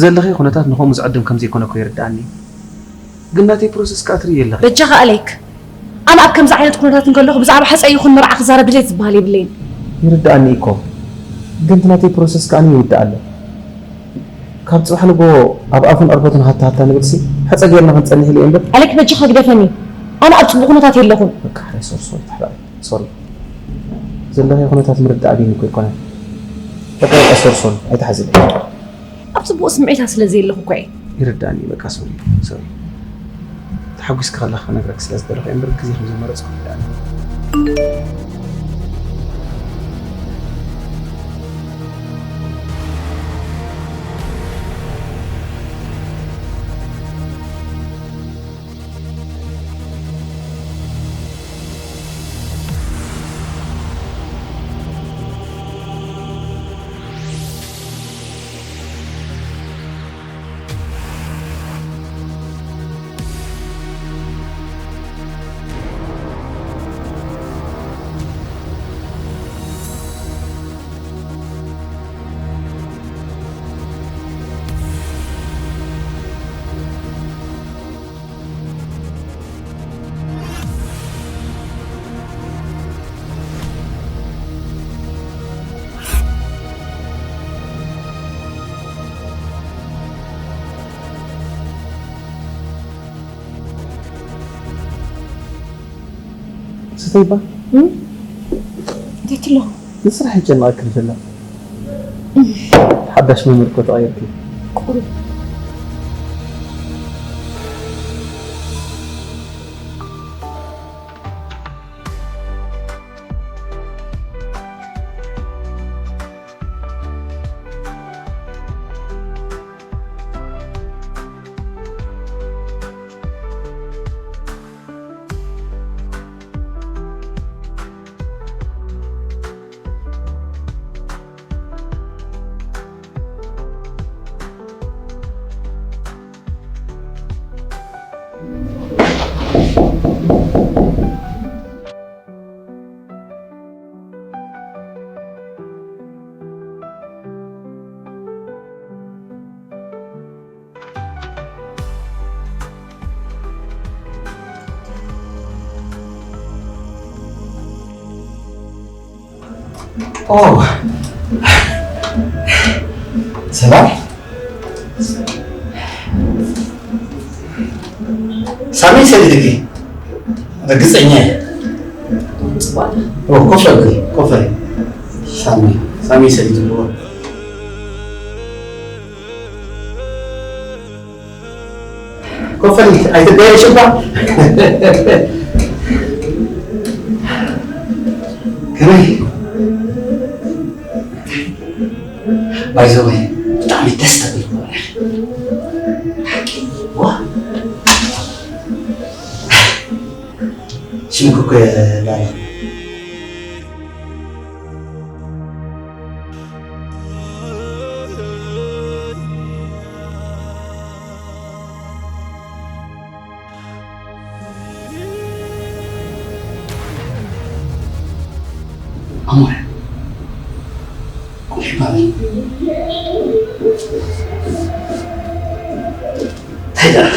ዘለኺ ኩነታት ንኸምኡ ዝዕድም ከም ዘይኮነ እኮ ይርድኣኒ እዩ። ግን ናተይ ፕሮሰስ ከኣ ትርእዮ ኣለኺ። በጃኻ ኣሌክ፣ ኣነ ኣብ ከምዚ ዓይነት ኩነታት እንከለኹ ብዛዕባ ሕፀ ይኹን መርዓ ክዛረብ ድሌት ዝበሃል የብለይን። ይርድኣኒ እኮ፣ ግን እቲ ናተይ ፕሮሰስ ከኣ ይውዳእ ኣሎ። ካብ ጽባሕ ንጎ ኣብ ኣፉን ዕርበቱን ሃታ ሃታ ንብልሲ ሕፀ ጌርና ክንጸንሕ ኢለ እየ እምበር። ኣሌክ በጃኻ ግደፈኒ፣ ኣነ ኣብ ጽቡቕ ኩነታት የለኹን። በቃ ሕራይ ሶሪ ሶሪ ተሕራይ ሶሪ። ዘለኺ ኩነታት ምርዳእ ኣቢኒ እኮ ኣይኮነን። በቃ በቃ ሶሪ ሶሪ ኣይትሓዝለይ። ኣብ ጽቡቕ ስምዒታት ስለ ዘየለኹ እኮ እየ። ይርዳእኒ በቃ ሶሪ ሶሪ። ተሓጒስኪ ከለኺ ክነግረኪ ስለ ዝደለኹ እየ እምበር ግዜ ከም ዘይመረጽኩ ይርዳእኒ። ስተይባ እንታይ ትለኹ? ንስራሕ ይጨነቐክን ዘሎ። ሓዳሽ መምህር እኮ ተቐይርኪ። ቁሩብ። ኦ፣ ሰላም። ሳሚ ሰሊጥኪ? ርግጸኛ እየ። ጽቡቕ። ኦ፣ ኮፍ በል፣ ኮፍ በል። ሳሚ፣ ሳሚ ሰሊጥዎ። ኮፍ በል፣ ኣይትበየሽ እባ። ከመይ? ባይ ዘ ወይ፣ ብጣዕሚ ደስ ትብል ጓል ኢኺ። ሓቂ? ዋ። ሽምኪ እኮ የላለ። ኣሞረ፣ ቁልፊ ባቢ። እንታይ ደኣ?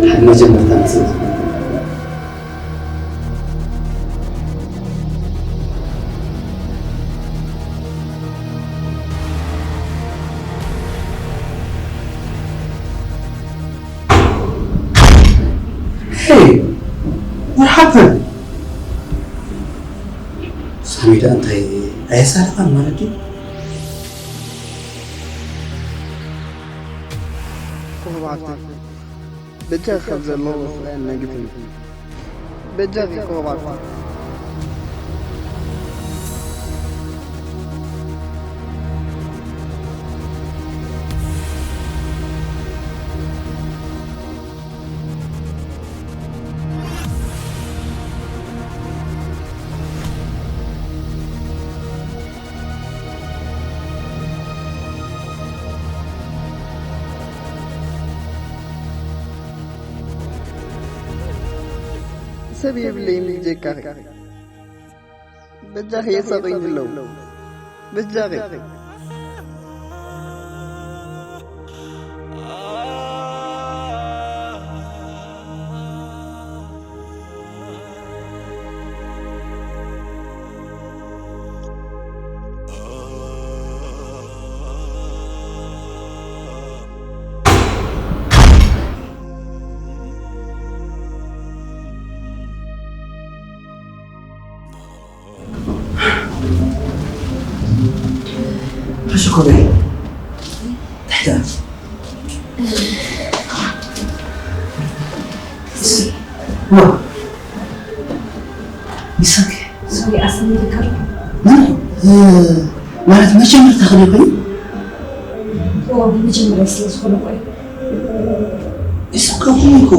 ሓደ መጀመርታ ንስምዕ። Hey, what happened? ሳሚ ደኣ እንታይ ኣየሳለፋን ማለት ድዩ? ኮኸብ ዓርከይ፣ በጃኺ ካብ ዘለዎ ፍቕረን ነግፍኒ። በጃኺ ኮኸብ ዓርከይ። ሰብ የብለይን ብጀካኺ። በጃኺ የሳቑይኒ ኣለዉ። በጃኺ። ሕሹ ኮበይ። ትሕተ። ዋ። ይሳቅ። ሶሪ፣ ኣሰሚልካ። ምን? እ፣ ማለት መጀመርታ ክደበይ? ኦ፣ መጀመርያ ስለ ዝኾነ ቆይ። ይሳቅ፣ ከኹም እኮ።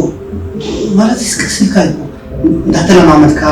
ማለት ይስቀስ ኢልካ እኮ። እንዳተለማመድካ።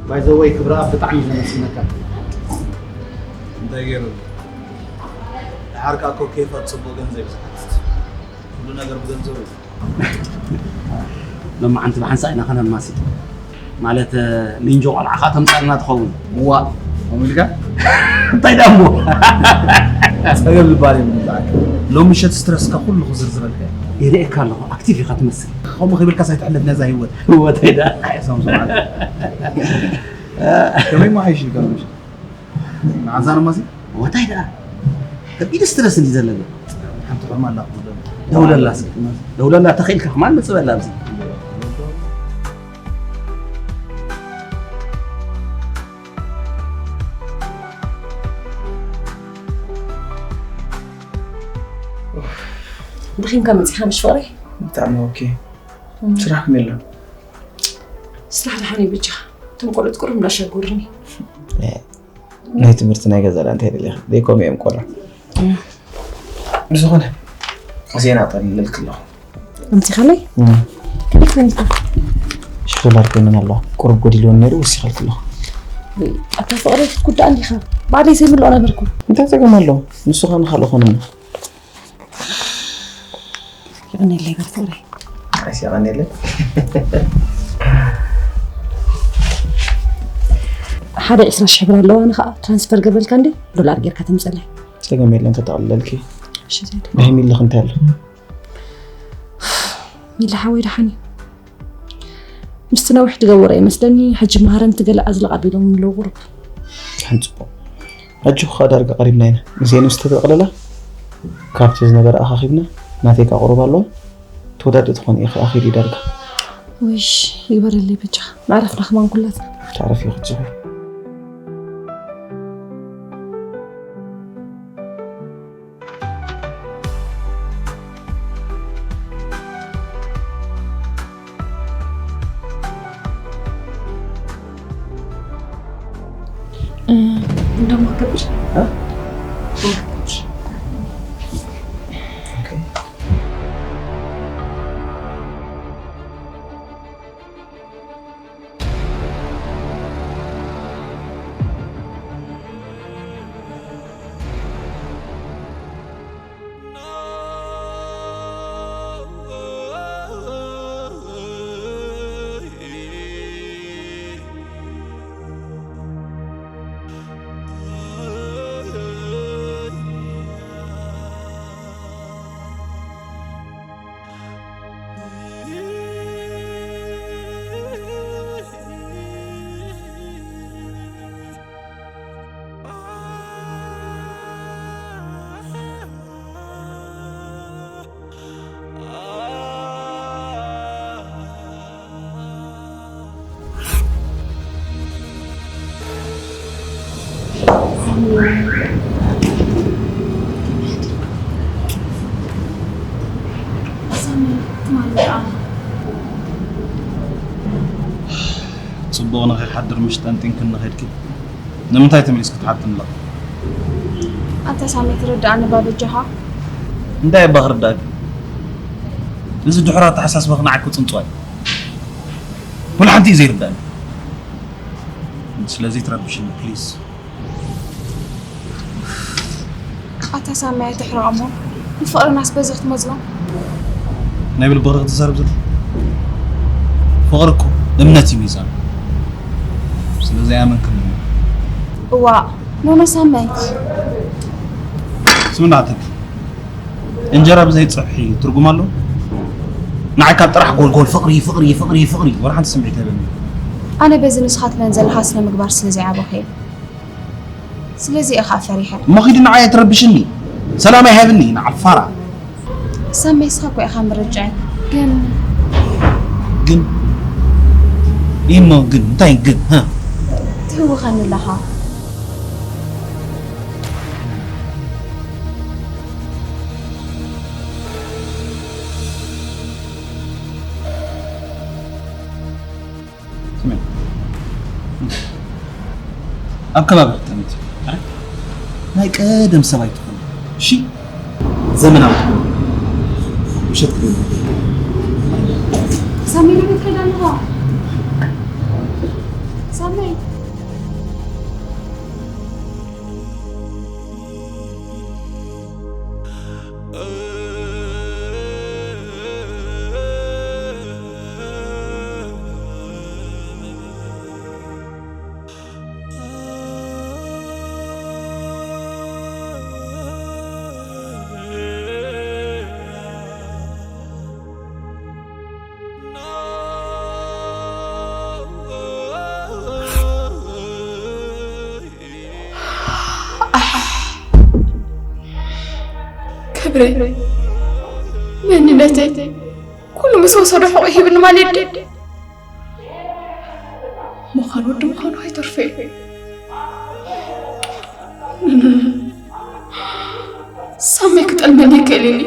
By the way ክብረኣብ ብጣዕሚ እዩ ዘመስግነካ። እንታይ ገይሩ? ድሓር ከኣ እኮ ኬፋት ጽቡቕ ገንዘብ እዩ ዝሓትት። ኩሉ ነገር ብገንዘብ እዩ። ሎማዓንቲ ብሓንሳእ ኢና ከነማሲ። ማለት፣ እ፣ ሊንጆ ቆልዓ ከኣ ተምጻልና ትኸውን። ዋ፣ ከምኡ ኢልካ? እንታይ ደኣ እሞ? ጸገም ዝበሃል የብሉን ብኣካ። ሎሚ ምሸት ስትረስካ ኩሉ ክዝርዝረልካ እየ። ይርእየካ ኣለኹ፣ ኣክቲቭ ኢኻ ትመስል። ከምኡ ከይበልካስ ኣይትሕለፍ ነዛ ህይወት። ህይወተይ ደኣ። ኣይ፣ ሰም፣ ሰም፣ ኣለ። ከመይ እሞ ሓይሽ ኢልካ ሎሚ ምሸት? መዓዛ ነው ማሲ? ወታይ ደኣ። ከቢድ ስትረስ እንዲ ዘለኒ። ሓንቲ ዑማ ኣላ ክብሎ። ደውለላ እስኪ። ደውለላ ተኸኢልካ ከማን መጽእ በላ ኣብዚ። ደኺምካ መጺኻ ምሽ ፍቕረይ? ብጣዕሚ ኦኬ። እም። ስራሕ ከመይ ኣሎ? ስራሕ ደሓን እዩ ብጃ። እቶም ቆልዑት ቁሩብ እንዳሸጉርኒ። እ፣ ናይ ትምህርቲ ናይ ገዛ እንታይ ደሊኻ? ደይኮም እዮም ቆልዑ። እም። ብዝኾነ ዜና ጠልለልክ ኣለኹ። ኣምጺኻለይ? እም። ክንደይ ኮይንካ? ሽሕ ዶላር ኮይነን ኣለዋ። ቁሩብ ጎዲልወን ነይሩ፣ ወሲኸልክ ኣለኹ። ወይ፣ ኣታ ፍቕረይ ክትጉዳእ እንዲኻ። ባዕለይ ዘይምልኦ ነበርኩ። እንታይ ጸገም ኣለዎ? ንሱ ኸኣ ንኻልእ ኾነ እሞ። የቐንየለይ በል ፍቕረይ። ኣይስ የቐንየለይ። ሓደ ዕስራ ሽሕ ብር ኣለዋ፣ ንኸኣ ትራንስፈር ገበልካ እንዴ? ዶላር ጌርካ ተምጸለይ። ጸገም የለን፣ ከተቐልለልኪ። እሺ፣ ዜድ። ናይ ሚሊ ኸ እንታይ ኣሎ? ሚሊ ሓወይ ደሓን እዩ። ምስቲ ነዊሕ ዝገበሮ ይመስለኒ፣ ሕጂ መሃረምቲ ገለ ኣዝለቕ ኣቢሎምኒ ኣለዉ ቁሩብ። ደሓን ጽቡቕ። ሕጂ እኳ ዳርጋ ቀሪብና ኢና። ንዜኑ ዝተጠቕለላ ካብቲ ዝነበረ ኣኻኺብና ናተይ ከኣ ቁሩብ ኣለዋ። ተወዳድእ ትኾኒ ኢኺ ኣኺሉ ዳርጋ። ውሽ፣ ይበረለይ በጃኻ። መዕረፍና ከማን ኩላትና። ታዕረፍ ኢኺ ጽቡቕ። እ፣ እንደሞ ከብር? እ? እንደሞ ከብር? ሳሚ፣ ትማሊ ደኣ ጽቡቕ ንኸይሓድር ምሽ ጠንጢንክኒ ኸድኪ። ንምንታይ ተመሊስኪ ትሓትኒ ኣለኺ? ኣታ ሳሚ፣ ትርድኣኒ እባ በጃኻ። እንታይ እባ ክርዳእኪ? እዚ ድሑር ኣተሓሳስባኺ ንዓኪ ጽንጽዋይ። ወላ ሓንቲ እዩ ዘይርዳእኒ። ስለዚ ትረብሽኒ ፕሊዝ። ኣታ ሳሚ፣ ኣይትሕረቕ እሞ፣ ንፍቕርናስ በዚ ክትመዝኖ? ናይ ብልቢ ክትዛረብ ዘለኺ? ፍቕሪ እኮ እምነት እዩ ሚዛኑ። ስለዚ ኣይኣመንክን። እዋእ፣ ኖኖ ሳሚ። ስምና ተኪ። እንጀራ ብዘይ ጸብሒ ትርጉም ኣለዎ? ንዓይ ካብ ጥራሕ ጎልጎል ፍቕሪ፣ ፍቕሪ፣ ፍቕሪ፣ ፍቕሪ፣ ወላ ሓንቲ ስምዒት የብለኒ። ኣነ በዚ ንስኻ ትብለን ዘለኻ ስነ ምግባር ስለ ዘይዓበኹ እየ። ስለዚ ኢኻ ፈሪሐ። እሞ ኺዲ ንዓይ ኣይትረብሽኒ። ሰላም ኣይሃብኒ፣ ንዓል ፋራ። ሳሚ፣ ንስኻ እኮ ኢኻ ምርጫይ። ግን ግን ኢሞ ግን እንታይ ግን? ሃ? ትህውኸኒ ኣለኻ። ስምዒ። ኣብ ከባቢ ክትጠምት። ናይ ቀደም ሰብ ኣይትኹን። እሺ? ዘመናዊ ትኹን። ውሸት ክትብል። ሳሚ፣ ንመን ትኸይድ ኣለኻ? ሳሚ። ክብረይ፣ መንነተይ፣ ኩሉ ምስ ወሰዶ ሕቑ ይህብኒ ማለት ድዩ? ምዃን ወዲ ምዃኑ ኣይተርፎ እዩ። ሳሚ ክጠልመኒ ይክእል እዩ።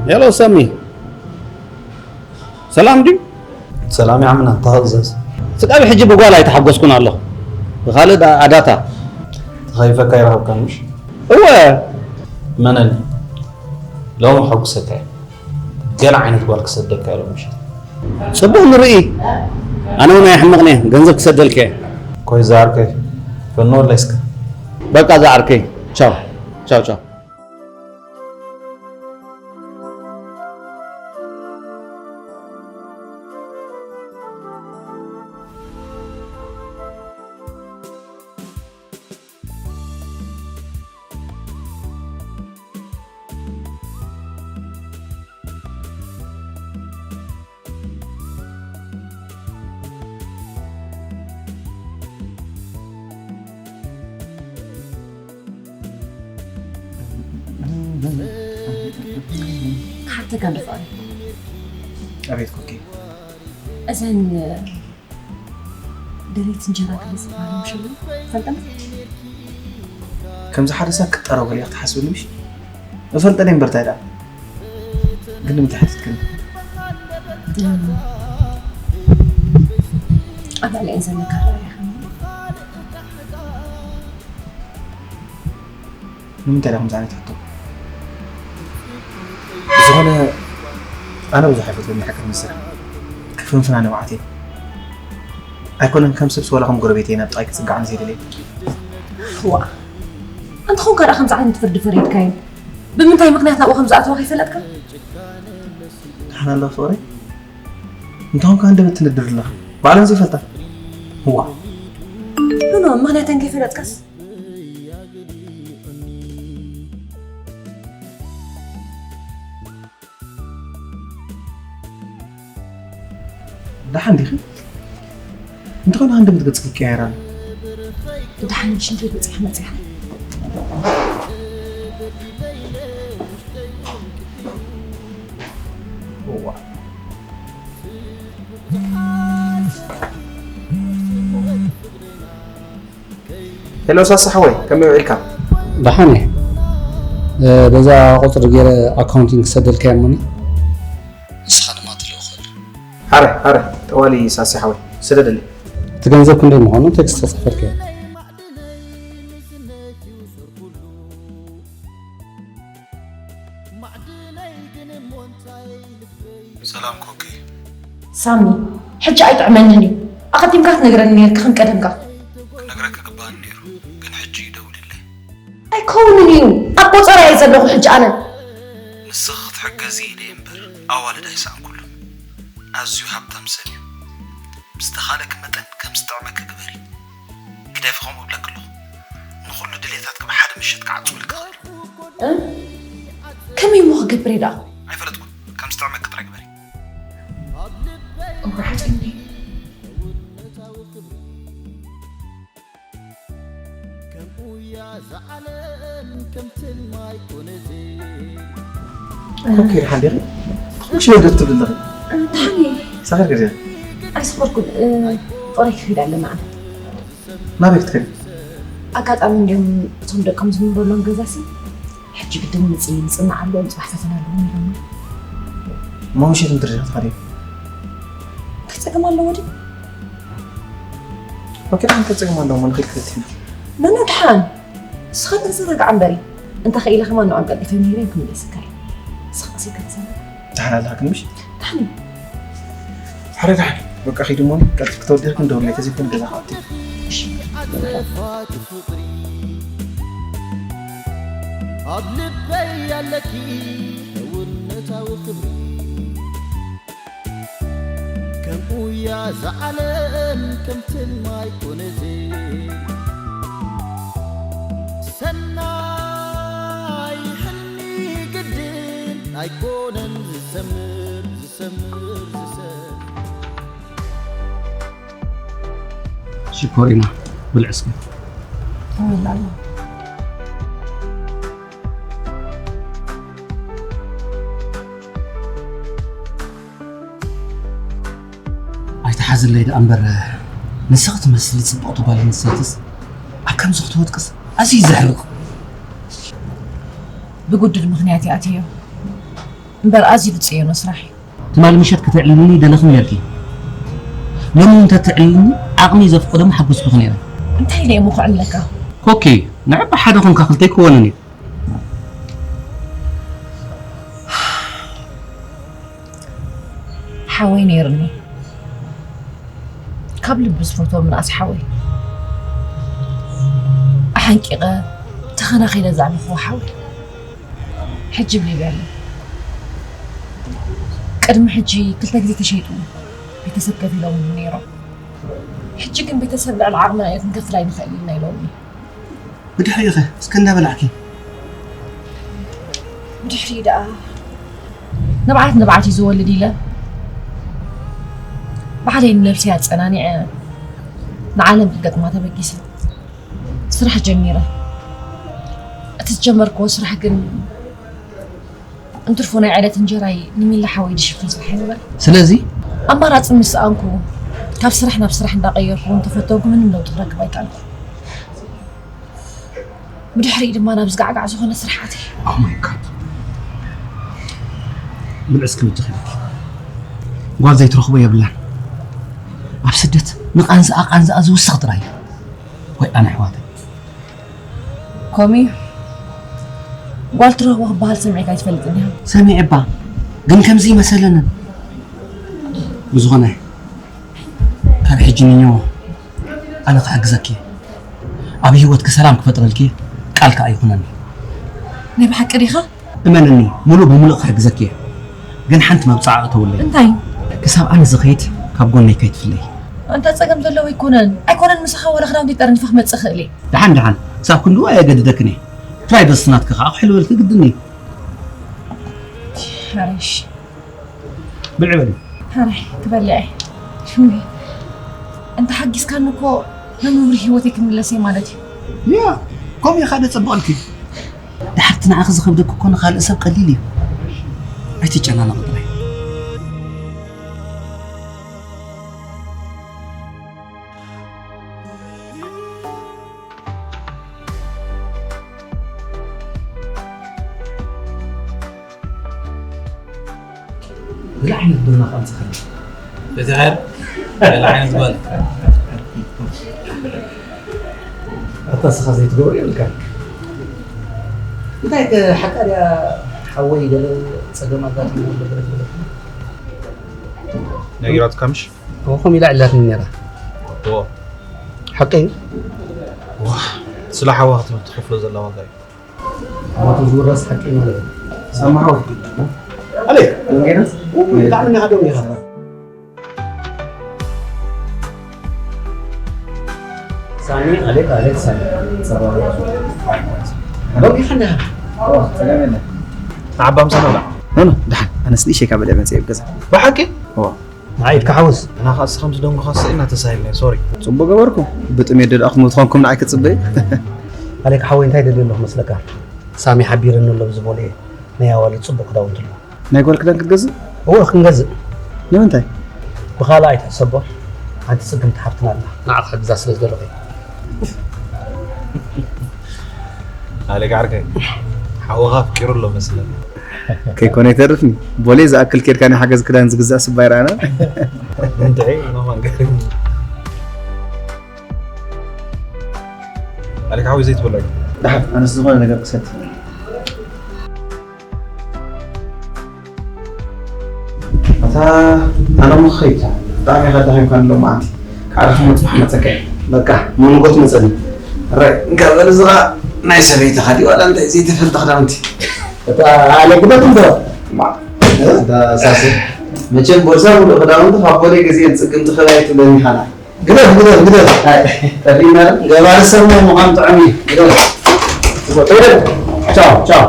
ሄሎ ሳሚ፣ ሰላም ድዩ? ሰላም ይዓምና፣ ተኸዘዝ። ስቃብ ሕጂ ብጓል ኣይተሓጎስኩን ኣለኹ። ብኻልእ ዳ-፣ ኣዳታ። ተኸይፈካ ይረኸብካ ምሽ? እወ። መነኒ? ሎሚ ከሐጉሰካ እየ። ገለ ዓይነት ጓል ክሰደካ እየ ሎሚ ምሸት። ጽቡቕ ንርኢ። ኣነ እውን ኣይሕምቕን እየ። ገንዘብ ክሰደልካ እየ። ኮይ ዝዓርከይ፣ ፈኖ ወላ እስከ። በቃ ዝዓርከይ። ቻው። ቻው ቻው። ክሓተካ እንደ ፍቕሪ። ኣቤት ኮኪ። እዘን ደሌት እንጀራ ክብል ዝበሃል ምሽሉ ፈልጠን? ከምዚ ሓደ ሰብ ክጠረው ገሊኣ ክትሓስብሉ ምሽ? እፈልጠን እምበር እንታይ ደኣ? ግን ንምንታይ ሓቲትክኒ? ኣብ ልዕሊአን ዘለካ ርኢኻ። ንምንታይ ዲኹም ዝዓይነት ሕቶ? ብዝኾነ ኣነ ብዙሕ ኣይፈትወን ናይ ሓቂ ክምስል። ክፍንፍና ንብዓት እየ። ኣይኮነን ከም ሰብሲ ዋላ ከም ጎረቤተይ ናብ ጥቓይ ክጽጋዕን ዘይደለየ። ዋ፣ እንተኾንካ ደኣ ከምዚ ዓይነት ፍርዲ ፈሪድካዮ? ብምንታይ ምኽንያት ናብኡ ከም ዝኣተወ ከይፈለጥካ? ደሓን ኣለኻ ፍቕረይ? እንተኾንካ ሃንደበት ትነድር ኣለኻ። ባዕለን ዘይፈልጣ። ዋ። ኖ፣ ኖ፣ ምኽንያተን ከይፈለጥካስ? ደሓን ዲኺ? እንተኾነ ሃንደበት ገጽኪ ይቀያየር ኣሎ። ደሓን ሽንቲ ቤት በጺሐ መጺኣ። እዋ። ሄሎ ሳሲ ሓወይ፣ ከመይ ውዒልካ? ደሓን እየ። እ፣ በዛ ቁጽሪ ገይረ ኣካውንቲንግ ክሰደልካ እየ እሞኒ፣ ንስኻ ድማ ትልእኸሉ። ሃረ፣ ሃረ፣ ጠዋሊ ሳሲ ሓወይ፣ ስደደለይ። እቲ ገንዘብ ክንደይ ምዃኑ ቴክስት ተጻሒፈልካዮ። ሰላም ኮኪ። ሳሚ፣ ሕጂ ኣይጥዕመንን እዩ። ኣቐዲምካ ክትነግረኒ ነይርካ ከም ቀደምካ። ክነግረኪ ግባእኒ ነይሩ፣ ግን ሕጂ እዩ ደውልለይ። ኣይከውንን እዩ። ኣብ ቆጸራ እየ ዘለኹ ሕጂ ኣነ። ንስኺ ክትሕገዚ ኢለ እየ እምበር ኣዋልድ ኣይሰኣንኩሉን። ኣዝዩ ሃብታም ሰብ እዩ። ብዝተኻእለኪ መጠን ከም ዝጥዕመኪ ግበሪ። ግደፊ ከምኡ እብለኪ ኣለኹ። ንኹሉ ድሌታትኪ ብሓደ ምሸት ክዓጽወልኪ ይኽእል። እ? ከመይ እሞ ክገብር እየ ደኣ? ኣይፈለጥኩን። ከም ዝጥዕመኪ ጥራይ ግበሪ። እወ፣ ሓጺን ድዩ? ከምኡያ እዛ ዓለም ከም ትልሚ ኣይኮነትን። ኮኪ፣ ደሓን ዲኺ? ምሽ መደብ ትብሊ ኣለኺ? ደሓን እየ። ሰኺርኪ ድያ? ኣይሰኸርኩን። እ፣ ፍቕረይ ክኸይድ ኣለና ኣነ። ናበይ ክትከዲ? ኣጋጣሚ እንድዮም እቶም ደቆም ዝነብረሎም ገዛሲ ሕጂ ግድን ምጽ-፣ ምጽናዕ ኣለዎም፣ ጽባሕ ፈተና ኣለዎም ኢሎምኒ። እሞ ምሸት ምድሪ ዲኻ ትኸዲ? እንታይ ጸገም ኣለዎ ድዩ? ኦኬ፣ ደሓን እንታይ ጸገም ኣለዎ? እሞ ንኸይድ ክልቲና። መን ደሓን? ንስኻ ተዘናጋዕ እምበሪ። እንተ ኸኢለ ከማን ንዖም ቀልጢፈ ምሂረ ክምለሰካ እየ። ንስኻ ቀሲልካ ተዘናጋዕ። ደሓን ኣለኻ ግን ምሽ? ደሓን እየ። ሓደ ደሓን። በቃ ኺድ እሞ ቀልጢፍኪ ተወዲእኪ ደውለይ፣ ተዘይኮነ ገዛ ክኣቱ እየ። እሺ። ኣትረፋት ፍቕሪ ኣብ ልበይ ኣለኪ፣ እውነታዊ ክብሪ። ከምኡያ እዛ ዓለም ከም ትልሚ ኣይኮነትን። ሰናይ ሕልሚ ግድን ኣይኮነን ዝሰምር፣ ዝሰምር፣ ዝሰምር። ሽኮሪና ብልዕ እስከ። ተበላለ። ኣይትሓዝለይ ደኣ እምበር፣ ንስኺ ትመስሊ ጽብቕቲ ጓል ኣንስተይትስ ኣብ ከምዚ ክትወድቅስ ኣዝዩ ዘሕርቕ። ብጉድል ምኽንያት እየ ኣትየዮ። እምበር ኣዝዩ ዝጽየኖ ስራሕ እዩ። ትማሊ ምሸት ከተዕልልኒ ደለኽኒ ነርኪ። ሎሚ እውን እንተትዕልልኒ ዓቕሚ ዘፍቅዶ ምሓጎስኩኺ ነይረ። እንታይ ኢለ እሞ ከዕልለካ? ኮኪ፣ ንዕባ ሓደ ኾንካ ክልተ ኣይክወንን እዩ። ሓወይ ነይርኒ። ካብ ልቢ ዝፈትዎ ምንኣስ ሓወይ። ኣሓንቂቐ ተኸናኺለ ዘዕበኽዎ ሓወይ። ሕጂ ብሊብያ ኣሎ። ቅድሚ ሕጂ ክልተ ግዜ ተሸይጡ ቤተሰብ ከፊሎምሉ ነይሮም። ሕጂ ግን ቤተሰብ ልዕሊ ዓቕምና እዩ ክንከፍል ኣይንኽእልን ኢና ኢሎምኒ። ብድሕሪኡ ኸ እስከ እንዳበላዕኪ? ብድሕሪኡ ደኣ ንብዓት ንብዓት እዩ ዝወልድ ኢለ ባዕለይ ንነብሰይ ኣጸናኒዐ ንዓለም ክገጥማ ተበጊሰ። ስራሕ ጀሚረ። እቲ ዝጀመርክዎ ስራሕ ግን እንትርፎ ናይ ዕለት እንጀራይ ንሚሊ ሓወይ ዝሽፍን ስራሕ ኣይነበረ። ስለዚ ኣማራጺ ምስ ሰኣንኩ ካብ ስራሕ ናብ ስራሕ እንዳቐየርኩ እውን ተፈተንኩ ምንም ለውጢ ክረክብ ኣይከኣልኩ። ብድሕሪኡ ድማ ናብ ዝጋዕጋዕ ዝኾነ ስራሕ ኣትየ። Oh my God። ብልዕስ ክብጅ ኺልኪ ጓል ዘይትረኽቦ የብላን። ኣብ ስደት ንቓንዛኣ ቓንዛኣ ዝውስኽ ጥራይ እዩ። ወይ ኣነ ኣሕዋተይ። ኮሚ ጓል ትረኽቦ ክበሃል ሰሚዕካ ኣይትፈልጥን ኢኻ። ሰሚዐ እባ ግን ከምዚ ይመሰለንን። ብዝኾነ ካብ ሕጂ ንዮ ኣነ ክሕግዘኪ እየ። ኣብ ህይወትኪ ሰላም ክፈጥረልኪ ቃል ከኣ ይኹነኒ። ናይ ብሓቂ ዲኻ? እመንኒ፣ ሙሉእ ብሙሉእ ክሕግዘኪ እየ። ግን ሓንቲ መብጽዓ እተውለይ። እንታይ? ክሳብ ኣነ ዝኸይድ ካብ ጎነይ ከይትፍለይ። ኣንታ ጸገም ዘለዎ ኣይኮነን። ኣይኮነን ምሳኻ ወረ ክዳውንቲ ጠርኒፈ ክመጽእ እኽእል እየ። ደሓን ደሓን፣ ክሳብ ክንድኡ ኣየገድደክን እየ። ፕራይቨሲ ናትኪ ከኣ ክሕልወልኪ ግድን እዩ። ሓረሽ። ብልዒ በሊ። ሓራይ ክበልዕ እየ። ሽሙየ፣ እንተ ሓጊዝካኒ እኮ ናብ ንቡር ህይወተይ ክምለስ እየ ማለት እዩ። ያ፣ ከምኡ እዩ ሓደ ጽቡቕልኪ። ድሓርቲ ንዓኺ ዝኸብደኪ እኮ ንኻልእ ሰብ ቀሊል እዩ። ኣይትጨናነቒ ጥራይ። ገለ ዓይነት ዶና ከኣ ንስኻ። እቲ ኸይር ገለ ዓይነት ጓል። ኣታ ንስኻ ዘይትገብር የብልካን። እንታይ ከ ሓቃ ድያ ሓወይ ገለ ጸገም ኣጋጢምዎ ኣሎ ገለ ዝበለትኒ? ነጊራትካ ምሽ? እዎ፣ ከምኡ ኢላ ዕላትኒ ነይራ። እዎ። ሓቂ እዩ? እዎ። ስለ ሓዋ ክትብል ትኸፍሎ ዘላ ዋጋ እዩ። ሞቱ ዝውረስ ሓቂ ማለት እዩ። ሳማ ሓወይ። ኣሌክ። ደንጌና? ብጣዕሚ እናሃደው ኢኻ። ሳሚ፣ ኣሌክ፣ ኣሌክ፣ ሳሚ። ጸባ። ደው ኢኻ እንዲኻ? ኦ፣ ጸገም የለን። ንዓባ ምሳና ብላዕ። ኖ፣ ኖ፣ ደሓን። ኣነስ ንእሽተይ ካብ በልዐ መጽእ ኣብ ገዛ። ብሓቂ? ኦ። ንዓይ ኢልካ ሓውስ። እና ኸኣ እስኻ ከምዚ ደንጉኻ ስኢና ተሳሂልና፣ ሶሪ። ጽቡቕ ገበርኩም። ብጥሜት ዶ ደኣ ክትሞቱ ኾንኩም ንዓይ ክትጽበዩ? ኣሌክ ሓወይ፣ እንታይ ደልዩ ኣለኹ መስለካ? ሳሚ ሓቢርኒ ኣሎ ብዝበሎ እየ ናይ ኣዋልድ ጽቡቕ ክዳውንቲ ኣሎ። ናይ ጓል ክዳን ክትገዝእ? እወ፣ ክንገዝእ። ንምንታይ? ብኻልእ ኣይትሕሰቦ። ሓንቲ ጽግምቲ ሓፍትና ኣላ። ንዓ ክሕግዛ ስለ ዝደለኹ እየ። ኣሌክ ዓርከይ፣ ሓውኻ ኣፍቂሩ ኣሎ መስለኒ። ከይኮነ ይተርፍኒ። ቦሌ ዝኣክል ኬድካ ናይ ሓገዝ ክዳን ዝግዛእ ስባ ይረኣና። እንድዒ፣ ማማ ገሪሙ። ኣሌክ ሓወይ ዘይትበልዑ። ደሓን፣ ኣነስ ዝኾነ ነገር ክሰቲ። ኣታ፣ ኣነ እሞ ክኸይድ። ብጣዕሚ ኢኻ ደኺምካ ኣሎ መዓንቲ። ካዕረ ክመጽእ ሓመጸካ እየ። በቃ፣ መንጎ ትመጸኒ። ራይ፣ እንካ በል እዚ ኸኣ ናይ ሰበይትኻ ድዩ ዋላ እንታይ ዘይተፈልጠ ክዳውንቲ? እታ ኣሌክ ዶ ትንቶ? ማ፣ እታ ሳሱ። መቸም ቦርሳ ሙሉእ ክዳውንቲ ካብ ቦሌ ገዚኤን ጽግምቲ ክብላ ኣይትብለኒ ኢኻ። ግደፍ፣ ግደፍ፣ ግደፍ። ኣይ፣ ጠፊእና። ገባሪ ሰብ ናይ ምዃን ጥዑም እዩ። ግደፍ። ቻው፣ ቻው።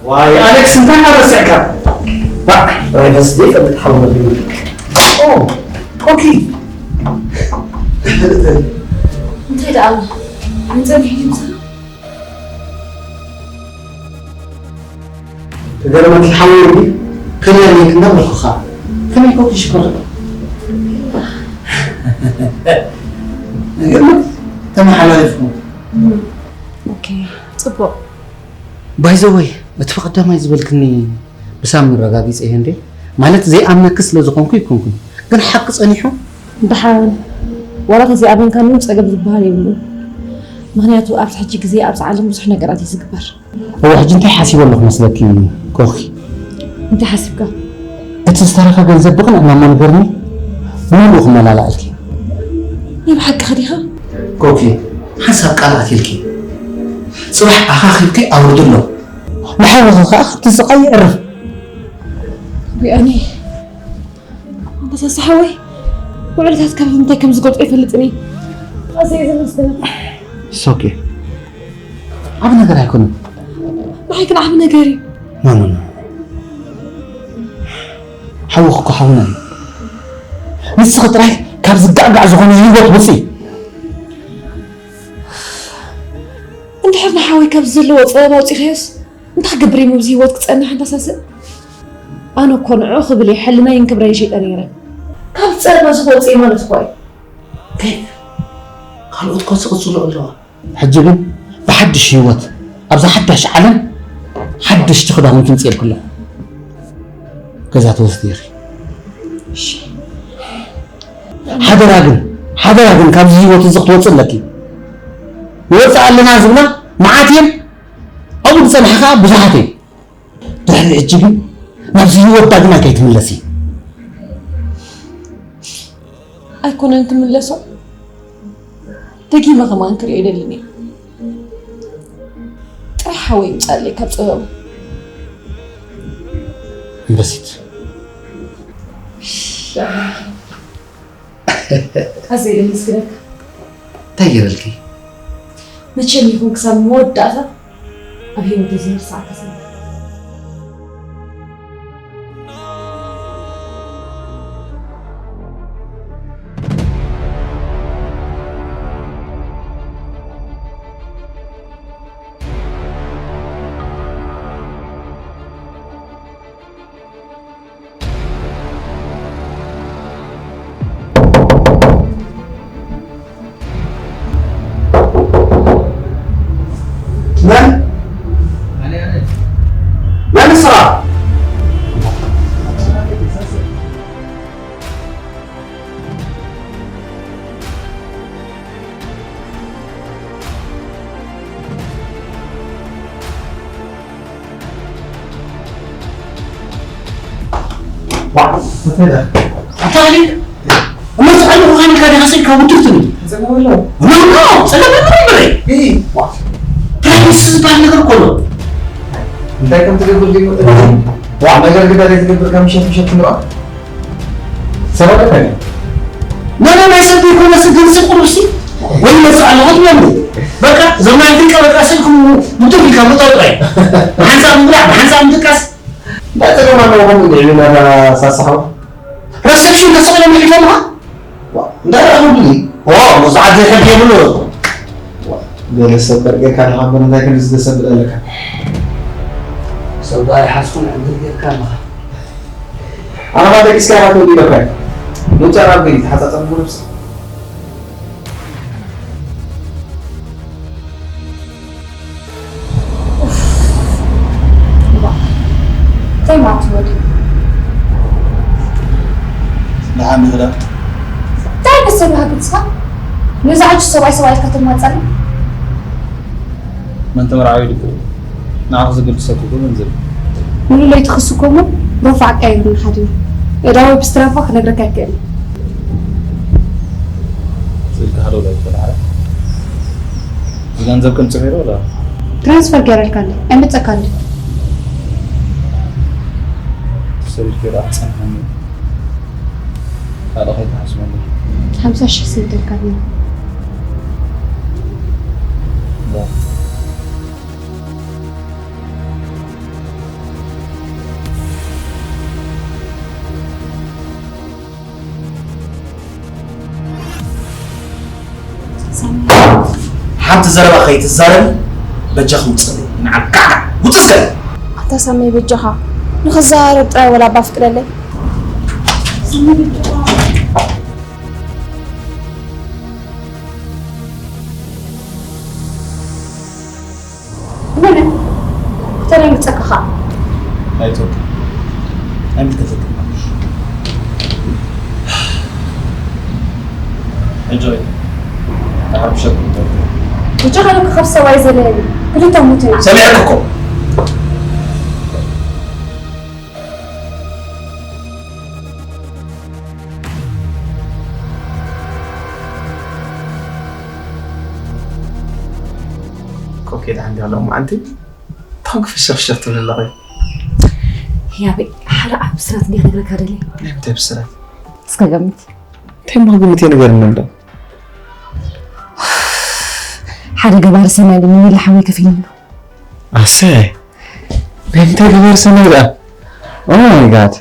ዋይ ኣሌክስ፣ እንታይ ረሲዕካ? ባዕ፣ ፕራይቨሲ ዘይፈልጥ ሓው ነቢሉ። ኦ፣ ኮኪ፣ እንታይ ደኣ? ንጸኒሕ ድምጻ? ተገረመት ሓወይ፣ ክልል እንዳበልኩኻ። ከመይ ኮንኪ ሽኮር? ገርመት ተመሓላሊፍኩም። ኦኬ፣ ጽቡቕ። ባይ ዘ ወይ፣ እቲ ብቐዳማይ ዝበልክኒ ብሳሚ ረጋጊጸ እየ እንዴ? ማለት ዘይኣምነኪ ስለ ዝኾንኩ ይኮንኩን። ግን ሓቂ ጸኒሑ። ደሓን፣ ዋላ ተዘይኣመንካኒ እውን ጸገም ዝበሃል የብሉን። ምኽንያቱ ኣብዚ ሕጂ ግዜ ኣብዚ ዓለም ብዙሕ ነገራት እዩ ዝግበር። እወ፣ ሕጂ እንታይ ሓሲበ ኣለኹ መስለኪ ኮኺ? እንታይ ሓሲብካ? እቲ ዝተረፈ ገንዘብ ብቕንዕ ማማ ንገርኒ፣ ብምሉኡ ክመላላእልኪ። ናይ ብሓቂ ኸዲኻ? ኮኪ፣ ሓንሳብ ቃል ኣትልኪ። ጽባሕ ኣኻኺብኪ ኣውርድሎ። ንሓውኺ ኸኣ ካብቲ ስቓይ የዕርፍ። ቢኣኒ፣ ኣንበሳ ሓወይ፣ ውዕለታትካ ብምንታይ ከም ዝገልጾ ኣይፈልጥን እየ። ኣዝየ እየ ዘመስግነካ። It's okay። ዓቢ ነገር ኣይኮነን። ንዓይ ግን ዓቢ ነገር እዩ። ኖ፣ ኖ፣ ኖ። ሓውኺ እኮ ሓውና እዩ። ንስኺ ጥራይ ካብ ዝጋዕጋዕ ዝኾነ ህይወት ውፅኢ። እንድሕር ንሓወይ ካብዚ ዘለዎ ፀበባ ኣውፂእኻዮስ፣ እንታይ ክገብር እየ ኣብዚ ህይወት ክፀንሕ ኣንበሳ ሰብ? ኣነ እኮ ንዕኡ ክብል እየ ሕልናይን ክብረይን ሸይጠ ነይረ። ካብ ፀበባ ዝኾ ውፅኢ ማለት እኮ እዩ። ከይፍ፣ ካልኦት እኮ ዝቕፅሉ ኣለዋ። ሕጂ ግን ብሓድሽ ህይወት ኣብዛ ሓዳሽ ዓለም ሓደሽቲ ክዳውንቲ ምፅኤልኩ ኣለኹ። ገዛ ትወስዲ ኢኺ። እሺ። ሓደራ ግን፣ ሓደራ ግን ካብዚ ህይወት እዚ ክትወፅእ ኣለኪ። ንወፅእ ኣለና ዝብላ መዓት እየን፣ ኣብኡ ዝፀንሐ ከዓ ብዙሓት እየን። ድሕሪ ሕጂ ግን ናብዚ ህይወት ዳግማይ ከይትምለሲ። ኣይኮነን ክምለሶ፣ ደጊመ ከማን ክሪኦ ኣይደልን እየ። ጥራሕ ሓወይ ይምጻለይ ካብ ጸበባ። እምበሲት። ኣዘይ ደመስግነካ። እንታይ ገይረልኪ? መቸም ይኹን ክሳብ መወዳእታ ኣብ ህይወተይ ዘይርሳዓካ ሰብ። መን? መን ንስኻ? ዋ፣ እንታይ ደኣ? ኣታ ኣሊ፣ እሞ ዝዓለኹ ኻን ኢልካ ዲኻ ስኢልካ ውድብ ትብል? ጸገም ኣለዎ? ኖ፣ ኖ፣ ጸገም የብሉን በለይ። እይ። ዋ፣ ፕራይቬሲ ዝበሃል ነገር እኮ ኣሎ። እንታይ ከም ትገብር ዘይፈልጥ። ዋ፣ ነገር ግዳ ዘይትገብር ካብ ምሸት ምሸት ክንረኣ። ሰበብ እንታይ? ኖ፣ ኖ፣ ናይ ሰብ ዘይኮነስ ግን ስቕ ቁሩብሲ ወይ መጽእ ኣለዎ ትብለኒ። በቃ፣ እዞም ናይ ኣፍሪቃ በቃ ስልኩም ምጥር ኢልካ ምእታው ጥራይ። ብሓንሳብ ምብላዕ፣ ብሓንሳብ ምድቃስ። እንታይ ጸገም ኣለዎ ከምኡ ኢሉ ኢልና ሳሳሖ? ረሰፕሽን ተሰቒሎም ይሕልፎምኻ? ዋ፣ እንታይ ደኣ ክብሉ? ኦ፣ መብዛሕትኡ ከብድ የብሉ። ዋ፣ ገለ ሰብ ከርገካ ኣለኻ እምበር እንታይ ክንድዚ ደስ ዘብል ኣለካ? ሰብ ደኣ ኣይሓዝኩን ዕድል ጌርካ ኣለኻ። ኣነ ኸኣ ደቂስካ ኢኻ ትወዲ ኢለካ እየ። ምውጻእ ናብ ገይት ተሓጻጸብ ብነብሲ። እንታይ ማለት እዩ ወዲ? ደሓን ዶ? እንታይ ዓይነት ሰብ ኢኻ ግን ንስኻ? ነዚ ዓጁዝ ሰብኣይ ሰብኣይ ኢልካ ትማጸኒ? መን ተመርዓዊ ኢሉኪ? ንዓኺ ዝግድሰኪ እኮ ገንዘብ እዩ። ሙሉ ለይቲ ክስከሞ ረፋዕ ቀይሩኒ ሓዲሩ። እዳ ወይ ብስትራፋ ክነግረካ ኣይክእልን። ስእልካ ሃለው ላይ ይፈላረ። እዚ ገንዘብ ከም ጽሒሮ ወላ? ትራንስፈር ገይረልካ እንዴ? ኣይመጸካ እንዴ? ሰሪር ገይራ ኣጸንሐኒ። ካልእ ከይትሓስበሉ። ሓምሳ ሽሕ ሰዲደልካ እንዴ? ዋ። ሓንቲ ዘረባ ከይትዛረቢ በጃኺ ውፅእለይ። ንዓል ካዕካዕ ውፅእ እስከ። ኣታ ሳመይ በጃኻ ንኽዘራረብ ጥራይ ወላ ኣባ ፍቅደለይ። መነ? ክተደንግጸካ ኸኣ። ኣይትወቅዕ። ኣይምልከተክን። ሕጂ ወይ ተሓርብሸኩም። ብቻ ከለኩ ካብ ሰብኣይ ዘለኒ ክልተ ሙትና። ሰሚዐኩ እኮ። ኮኬ ደሓን ድያ ሎሚ መዓልቲ? ታንክ ፍሸፍሸፍ ትብል ኣለኺ። ያበይ፣ ሓደ ዓቢ ብስራት እንድየ ክነግረካ ደልየ። ናይ ምንታይ ብስራት? እስከ ገምት። እንታይ እሞ ክግምት እየ ንገርኒ እንዶ። ሓደ ገባሪ ሰናይ ንሚሊ ሓወይ ከፊልኒ ኣሎ። ኣሰይ። ናይ ምንታይ ገባሪ ሰናይ ደኣ? Oh my God።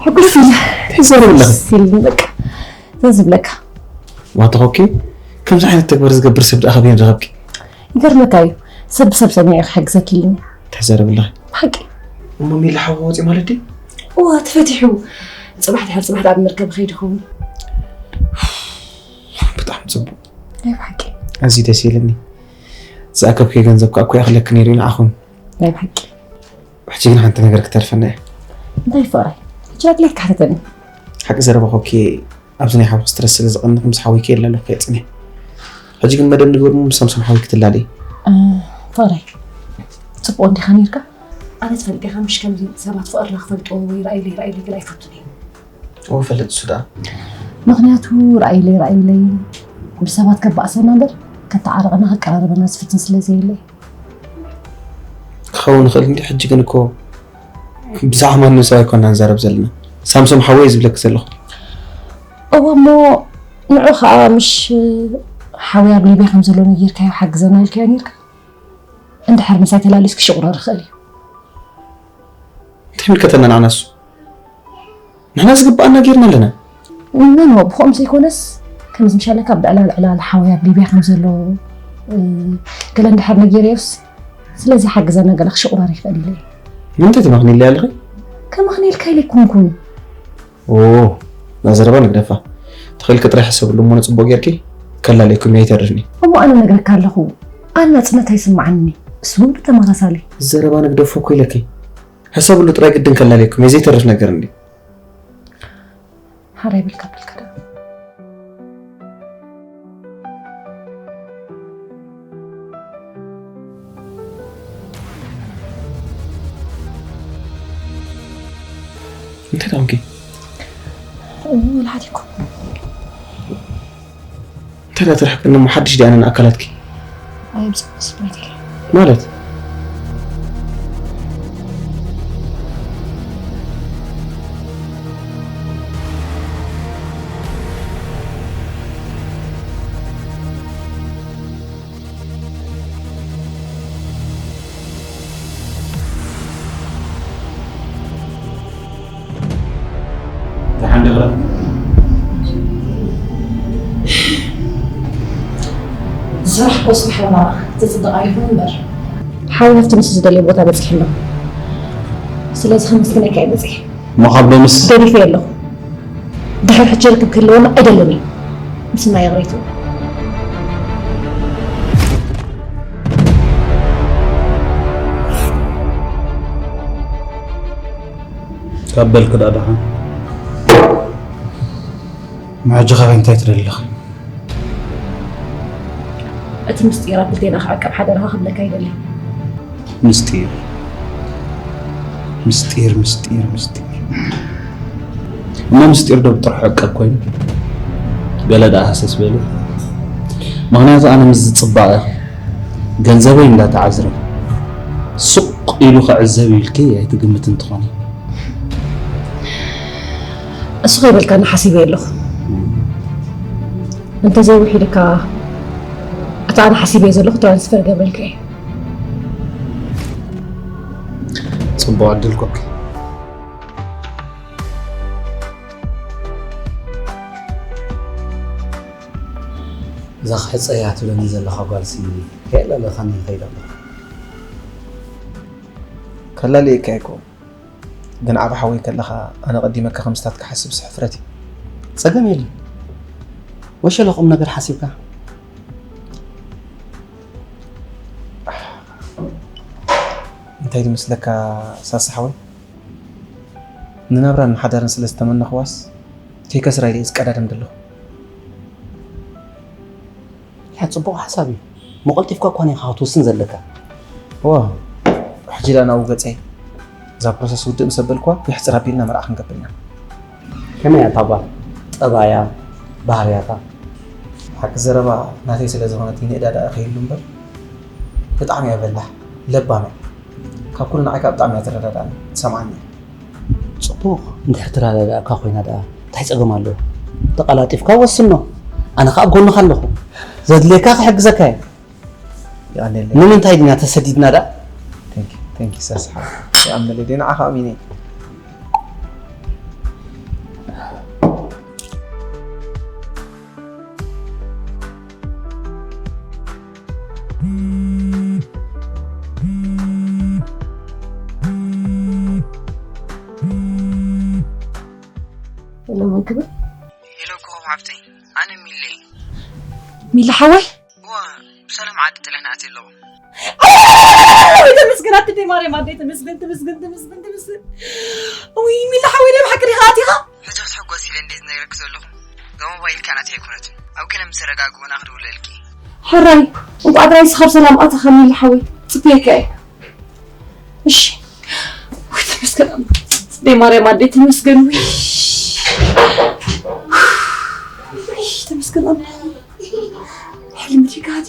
ሕጉስ ኢለ። እንታይ ትዛረቢ ኣለኺ? ደስ ኢሉኒ በቃ። ዘዝብለካ። ዋታ ኮኬ፣ ከምዚ ዓይነት ተግባር ዝገብር ሰብ ደኣ ካበይ ረኸብኪ? ይገርመካ እዩ፣ ሰብ ብሰብ ሰሚዐ ክሕግዘኪ ኢሉኒ። እንታይ ትዛረቢ ኣለኺ? ብሓቂ። እሞ ሚሊ ሓውኻ ወፂኡ ማለት ድዩ? እዋ፣ ተፈቲሑ። ጽባሕ ድሕሪ ጽባሕ ደኣ ብመርከብ ይኸይድ ይኸውን። ብጣዕሚ ጽቡቕ። ናይ ብሓቂ። ኣዝዩ ደስ ኢሉኒ። ዝኣከብክዮ ገንዘብ ከኣ እኮ ይኣኽለኪ ነይሩ እዩ ንዓኹም። ናይ ብሓቂ። ሕጂ ግን ሓንቲ ነገር ክተርፈና እያ። እንታይ ፍቕረይ? ሕጂ ኣድልየትካ ሕተተኒ። ሓቂ ዘረባ ኮኬ፣ ኣብዚ ናይ ሓውኺ ስትረስ ስለ ዝቐንኽ ምስ ሓወይኪ የላለኹ እየ ጽኒሐ። ሕጂ ግን መደብ ንግበር እሞ ምስ ሳምሶም ሓወይኪ ትላለዪ። እ፣ ፍቕረይ፣ ጽቡቕ እንዲኻ ነይርካ? ኣነ ትፈልጥ ኢኻ ምሽ ከምዚ ሰባት ፍቕርና ክፈልጥዎ ወይ ራእይለይ ራእይለይ ክብል ኣይፈቱን እየ። እወ፣ እፈልጥ እሱ ደኣ። ምኽንያቱ ራእይለይ ራእይለይ ብሰባት ከባእሰና እምበር ከተዓርቐና ከቀራርበና ዝፍትን ስለ ዘየለ። ክኸውን ይኽእል እንዲ፣ ሕጂ ግን እኮ ብዛዕባ ማንም ሰብ ኣይኮና ንዛረብ ዘለና። ሳምሶም ሓወይ ዝብለኪ ዘለኹ። እወ እሞ ንዑ ኸኣ ምሽ ሓወይ ኣብ ሊብያ ከም ዘሎ ነጊርካዮ ሓግዘና ኢልካዮ ነይርካ? እንድሕር ምሳይ ተላሊስኪ ሽቑረር ይኽእል እዩ። እንታይ ይምልከተና ንዓና እሱ? ንሕና ዝግብኣና ጌርና ኣለና። ኖ፣ ኖ፣ ብኸምኡ ዘይኮነስ፣ ከምዚ ምሻለካ ብዕላል ዕላል ሓወይ ኣብ ሊብያ ከም ዘሎ፣ እ፣ ገለ እንድሕር ነጊረዮስ፣ ስለዚ ሓግዘና ገለ ክሽቑረር ይኽእል ኢለ እየ። ንምንታይ ትመኽንየለይ ኣለኺ? ከመኽንየልካ ኢለ ኣይኮንኩን። ኦ፣ እዛ ዘረባ ንግደፋ። ተኺእልኪ ጥራይ ሕሰብሉ እሞ ንጽቡቕ ጌርኪ ከላለይኩም እየ ኣይተርፍን እዩ። እሞ ኣነ እነግረካ ኣለኹ፣ ኣነ ናጽነት ኣይስምዓንን እዩ። እሱ እውን ብተመሳሳሊ። ዘረባ ንግደፎ እኮ ኢለኪ። ሕሰብሉ ጥራይ ግድን ከላለይኩም እየ ዘይተርፍ ነገር እንድዩ። ሓራይ በልካ በልካ ደኣ። እንታይ ደኣ ኮንኪ? እዎ፣ ወላ ሓደ ኣይኮንኩን። እንታይ ደኣ ትርሕቅኒ እሞ ሓድሽ ድያ ነን ኣካላትኪ? ኣይ፣ ብዛዕባ ስፕራይት ኢለ። ማለት? ደሓን ዲኻ? ዝሰራሕኮ ስራሕ ዋላ ተጽብቕ ኣይኹን እምበር። ሓወይ ናብቲ ንሱ ዝደልዮ ቦታ በጺሑ ኣሎ። ስለዚ ከመስግነካ እየ መጺኤ። እሞ ካብ ሎምስ? ገዲፈዮ ኣለኹ። ድሕሪ ሕጂ ርክብ ክህልወና ኣይደልን እዩ። ምስና ይቕሬቱ። ካብ በልኪ ደኣ ደሓን። ንሕጂ ካባይ እንታይ ትደሊ ኣለኺ? እቲ ምስጢር ኣብ ክልቴና ክዕቀብ ሓደራኻ ክብለካ ይደሊ። ምስጢር፣ ምስጢር፣ ምስጢር፣ ምስጢር። እሞ ምስጢር ዶ ብጥርሑ ዕቀብ ኮይኑ? ገለ ደኣ ሃሰስ በሊ። ምኽንያቱ ኣነ ምስዚ ጽባቐ ገንዘበይ እንዳተዓዝረ ሱቕ ኢሉ ክዕዘብ ኢልኪ ኣይትግምትን ትኾኒ። እሱ ከይበልካኒ ሓሲበ ኣለኹ። እንተዘይውሒድካ፣ እቲ ኣነ ሓሲበዮ ዘለኹ ትራንስፈር ገብረልካ እየ። ጽቡቕ ዕድል ኮኪ። እዛ ክሕጸያ ትብለኒ ዘለኻ ጓልሲ ከየለለኻኒ ይኸይድ ኣለኹ። ከላልየካ ኣይኮ፣ ግን ዓቢ ሓወይ ከለኻ ኣነ ቀዲመካ ከምስታት ክሓስብ ሕፍረት እዩ። ጸገም የለን። ወሸለ ቁም ነገር ሓሲብካ። እንታይ ዝመስለካ ሳሳ ሓወይ? ንናብራን ንሓዳርን ስለ ዝተመነኽዋስ ከይከስራ ኢለ እየ ዝቀዳደም ዘለኹ። ያ ጽቡቕ ሓሳብ እዩ። መቐልጢፍካ እኳ ኔኻ ክትውስን ዘለካ። ዋ፣ ሕጂ ደኣ ናብኡ ገጸይ። እዛ ፕሮሰስ ውድእ ምስ ኣበልክዋ የሕጽር ኣቢልና መርዓ ክንገብር ኢና። ከመይ እያ እታ ጓል? ጠባያ፣ ባህርያታ? ሓቂ ዘረባ ናተይ ስለ ዝኾነት ይንእዳ ደኣ ከይሉ እምበር ብጣዕሚ እያ በላሕ፣ ለባም እያ። ካብ ኩሉ ንዓይ ከኣ ብጣዕሚ እያ ትረዳድኣኒ፣ ትሰምዓኒ እያ። ጽቡቕ፣ እንድሕር ትረዳድኣካ ኮይና ደኣ እንታይ ጸገም ኣለዎ? ተቐላጢፍካ ወስኖ። ኣነ ከኣ ኣብ ጎንኻ ኣለኹ። ዘድልየካ ክሕግዘካ እየ። የቐንየለይ። ንምንታይ ድና ተሰዲድና ደኣ? Thank you፣ thank you ሳስሓ። ይኣምነለይ ደይ ንዓኻ ኣሚነ። ሄሎ፣ መን ክብል? ሄሎ፣ ኮኾብ ሓብተይ፣ ኣነ ሚለይ። ሚለ ሓወይ? እዋ፣ ብሰላም ዓዲ ጥልያን ኣትየ ኣለኹ። ኣይ፣ ተመስገን፣ ኣደይ ማርያም፣ ኣደይ፣ ተመስገን፣ ተመስገን፣ ተመስገን፣ ተመስገን። ውይ፣ ሚለ ሓወይ፣ ናይ ብሓቂ ዲኻ ኣቲኻ? ሕቶ ክትሕጎስ ኢለ እንዴት ነግረኪ ዘለኹ? እዛ ሞባይል ካናት ኣይኮነትን። ኣብ ገለ ምስ ተረጋግኡና ክድውለልኪ። ሕራይ፣ እንቋዕ ጥራይ ንስኻ ብሰላም ኣተኻ ሚለ ሓወይ። ጽብየካ እየ። እሺ። ውይ፣ ተመስገን ኣምላኽ። ኣደይ ማርያም፣ ኣደይ፣ ተመስገን። ውይ። ውይ፣ ተመስገን ኣምላኽ። ሕልሚ ድዩ ጋዲ?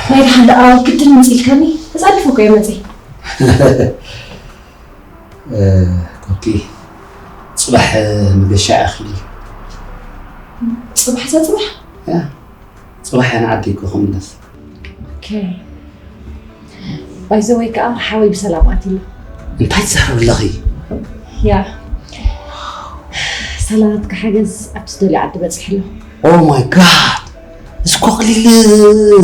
ናይ ደሓን ደኣ ግድን ምጽእ ኢልካኒ? ተጻዲፈ እኮ እየ መጽእ። እ፣ ኮኪ፣ ጽባሕ መገሻ እያ ኺዲ። ጽባሕ እዛ ጽባሕ? ያ፣ ጽባሕ እያ ንዓዲ እኮ ክምለስ። ኦኬ። ባይ ዘ ወይ ከኣ ሓወይ ብሰላም ኣትዩና። እንታይ ትዛረቢ ኣለኺ? ያ። ሳላ ናትካ ሓገዝ ኣብቲ ዝደልዮ ዓዲ በጺሐ ኣለኹ። ኦ ማይ ጋድ! እዚ እኮ ቀሊል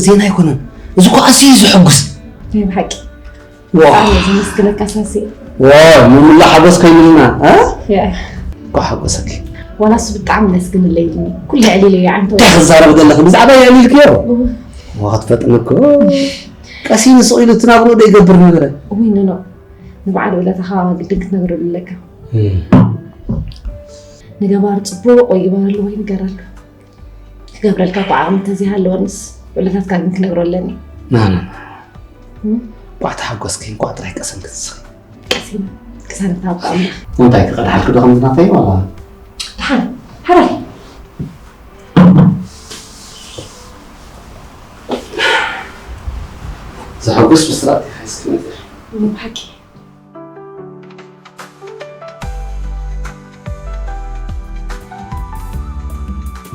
ዜና ኣይኮነን። እዚ እኮ ኣዝዩ እዩ ዘሐጉስ። ናይ ብሓቂ። ዋው! ብጣዕሚ እየ ዘመስግነካ ሳሲ። ዋው! ምሉእ ሓጎስ ኮይኑልና፣ እ? ያ። እንኳዕ ሓጎሰኪ። ዋላ እሱ ብጣዕሚ ነስግንለይ ኢሉኒ። ኩሉ የዕሊለይ ይዓንቶ። እንታይ ክዛረብ ዘለኺ? ብዛዕባ የዕሊልክዮ? እወ። ዋ፣ ክትፈጥኒ እኮ። ቀሲኑ ስቕ ኢሉ እቲ ናብርኡ ዶ ይገብር ነበረ? እውይ፣ ኖ፣ ኖ። ንበዓል ውለታኻ ግድን ክትነግረሉ ኣለካ። እም። ንገባር ጽቡቕ ወይ ግበረሉ ወይ ንገረሉ። ክገብረልካ እኮ ዓቕሚ እንተዘይሃለወንስ፣ ውለታትካ ግን ክነግሮ ኣለኒ። ና፣ ና፣ ና። እም? እንቋዕ ተሓጎስኪ፣ እንቋዕ ጥራይ ቀሰምኪ ንስኺ። ቀሲና፣ ቅሳነት ሃብካ ኣምላኽ። እንታይ ክቐድሓልኪ ዶ ከምዚ ናተይ ዋላ? ደሓን፣ ሓራይ። ዘሐጉስ ብስራት ኢኻ ሒዝኪ መፂእኺ። ብሓቂ።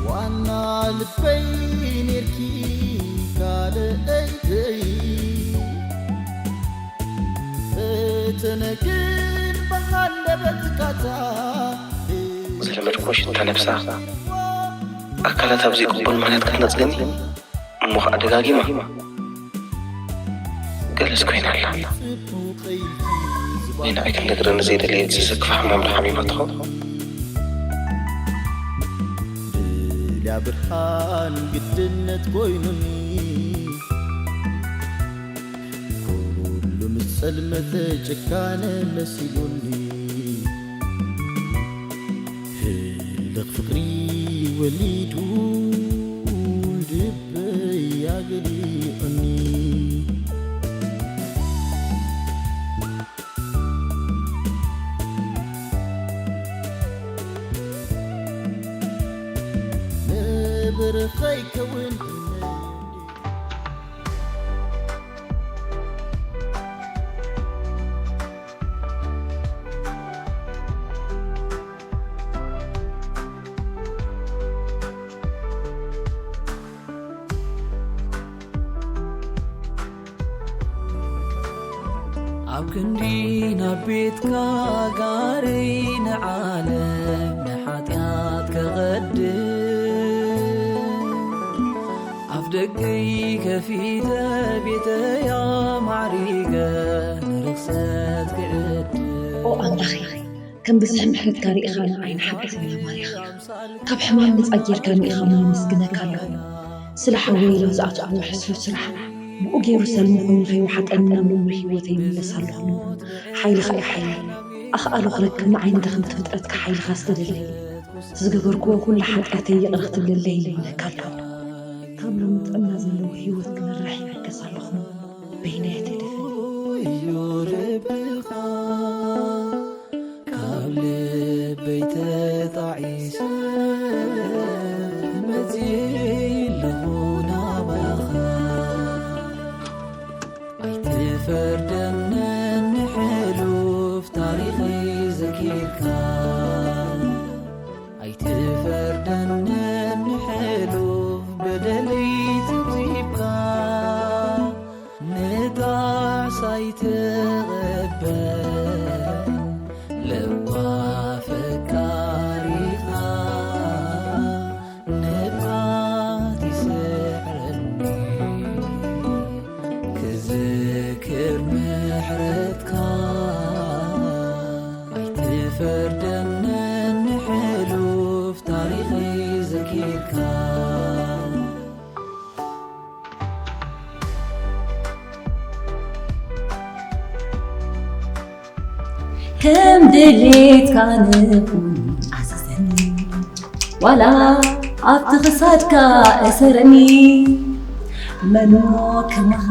ዋና ልበይ ኔርኪ ካልኣይተይ፣ ፈተነ ግን ብሃንደበትካታ። ዝለመድክዎ ሽታ ነብሳ፣ ኣካላት ኣብ ዘይቅቡል ምኽንያት ክትነጽገኒ፣ እሞ ኸኣ ደጋጊማ ገለስ ኮይና ኣላ። ወይ ንዓይ ክንነግረኒ ዘይደለየት ዘሰክፍ ሕማም ዶ ሓሚማ ትኸውን? ብልያ ብርሃን ግድነት ኮይኑኒ፣ ኩሉ ምስ ጸልመተ ጭካነ መሲሉኒ። ሊዱ ልበይ ኣገሊዑኒ። ነብር ኸይከውን ኣብ ክንዲ ናብ ቤትካ ጋረይ ንዓለም ንሓጢኣት ከቐድም፣ ኣፍ ደገይ ከፊተ ቤተይ ኣማዕሪገ ንርኽሰት ክዕድም። ኦ ኣምላኸይ፣ ከም ብዝሒ ምሕረትካ ርኢኻ ንዓይ ንሓጢኣተኛ ባሪኻ። ካብ ሕማም ነጻ ጌርካኒ ኢኻ እሞ የመስግነካ ኣለኹ። ስለ ሓወይ ኢሎም ዝኣትዎ ሕሱር ስራሕ ብኡ ገይሩ ሰልሚ ኮይኑ ከይወሓጠኒ ናብ ንቡር ህይወተይ ይምለስ ኣለኹ እሞ ሓይልኻ እዩ ሓይለይ። ኣኽኣሎ ክረክብ ንዓይ ንድኽምቲ ፍጥረትካ ሓይልኻ ዝተደለየ። ዝገበርክዎ ኩሉ ሓጢኣተይ ይቕረ ክትብለለይ ይልምነካ ኣለኹ። ካብ ሎሚ ጥዕና ዘለዎ ህይወት ክመርሕ ይዕገስ ኣለኹ እሞ በይነይ ኣይትግደፈኒ። እዩ ልብኻ ካብ ልበይ ተጣዒሰ መጺኤ ኣለኹ ናባኻ። ኣይትፈርደንን ንሕሉፍ ታሪኸይ ዘኪርካ። ኣይትፈርደንን ንሕሉፍ በደለይ ጸብጺብካ። ንጣዕሳ ኣይትቕበል ለዋህ ፈቃሪኻ፣ ንብዓት ይስዕረኒ ክዝክር ምሕረትካ። ኣይትፈርደንን ንሕሉፍ ታሪኸይ ዘኪርካ። ከም ድሌትካ ንኹን ኣዘዘኒ፣ ዋላ ኣብቲ ክሳድካ እሰረኒ። መኖ ከማኻ፣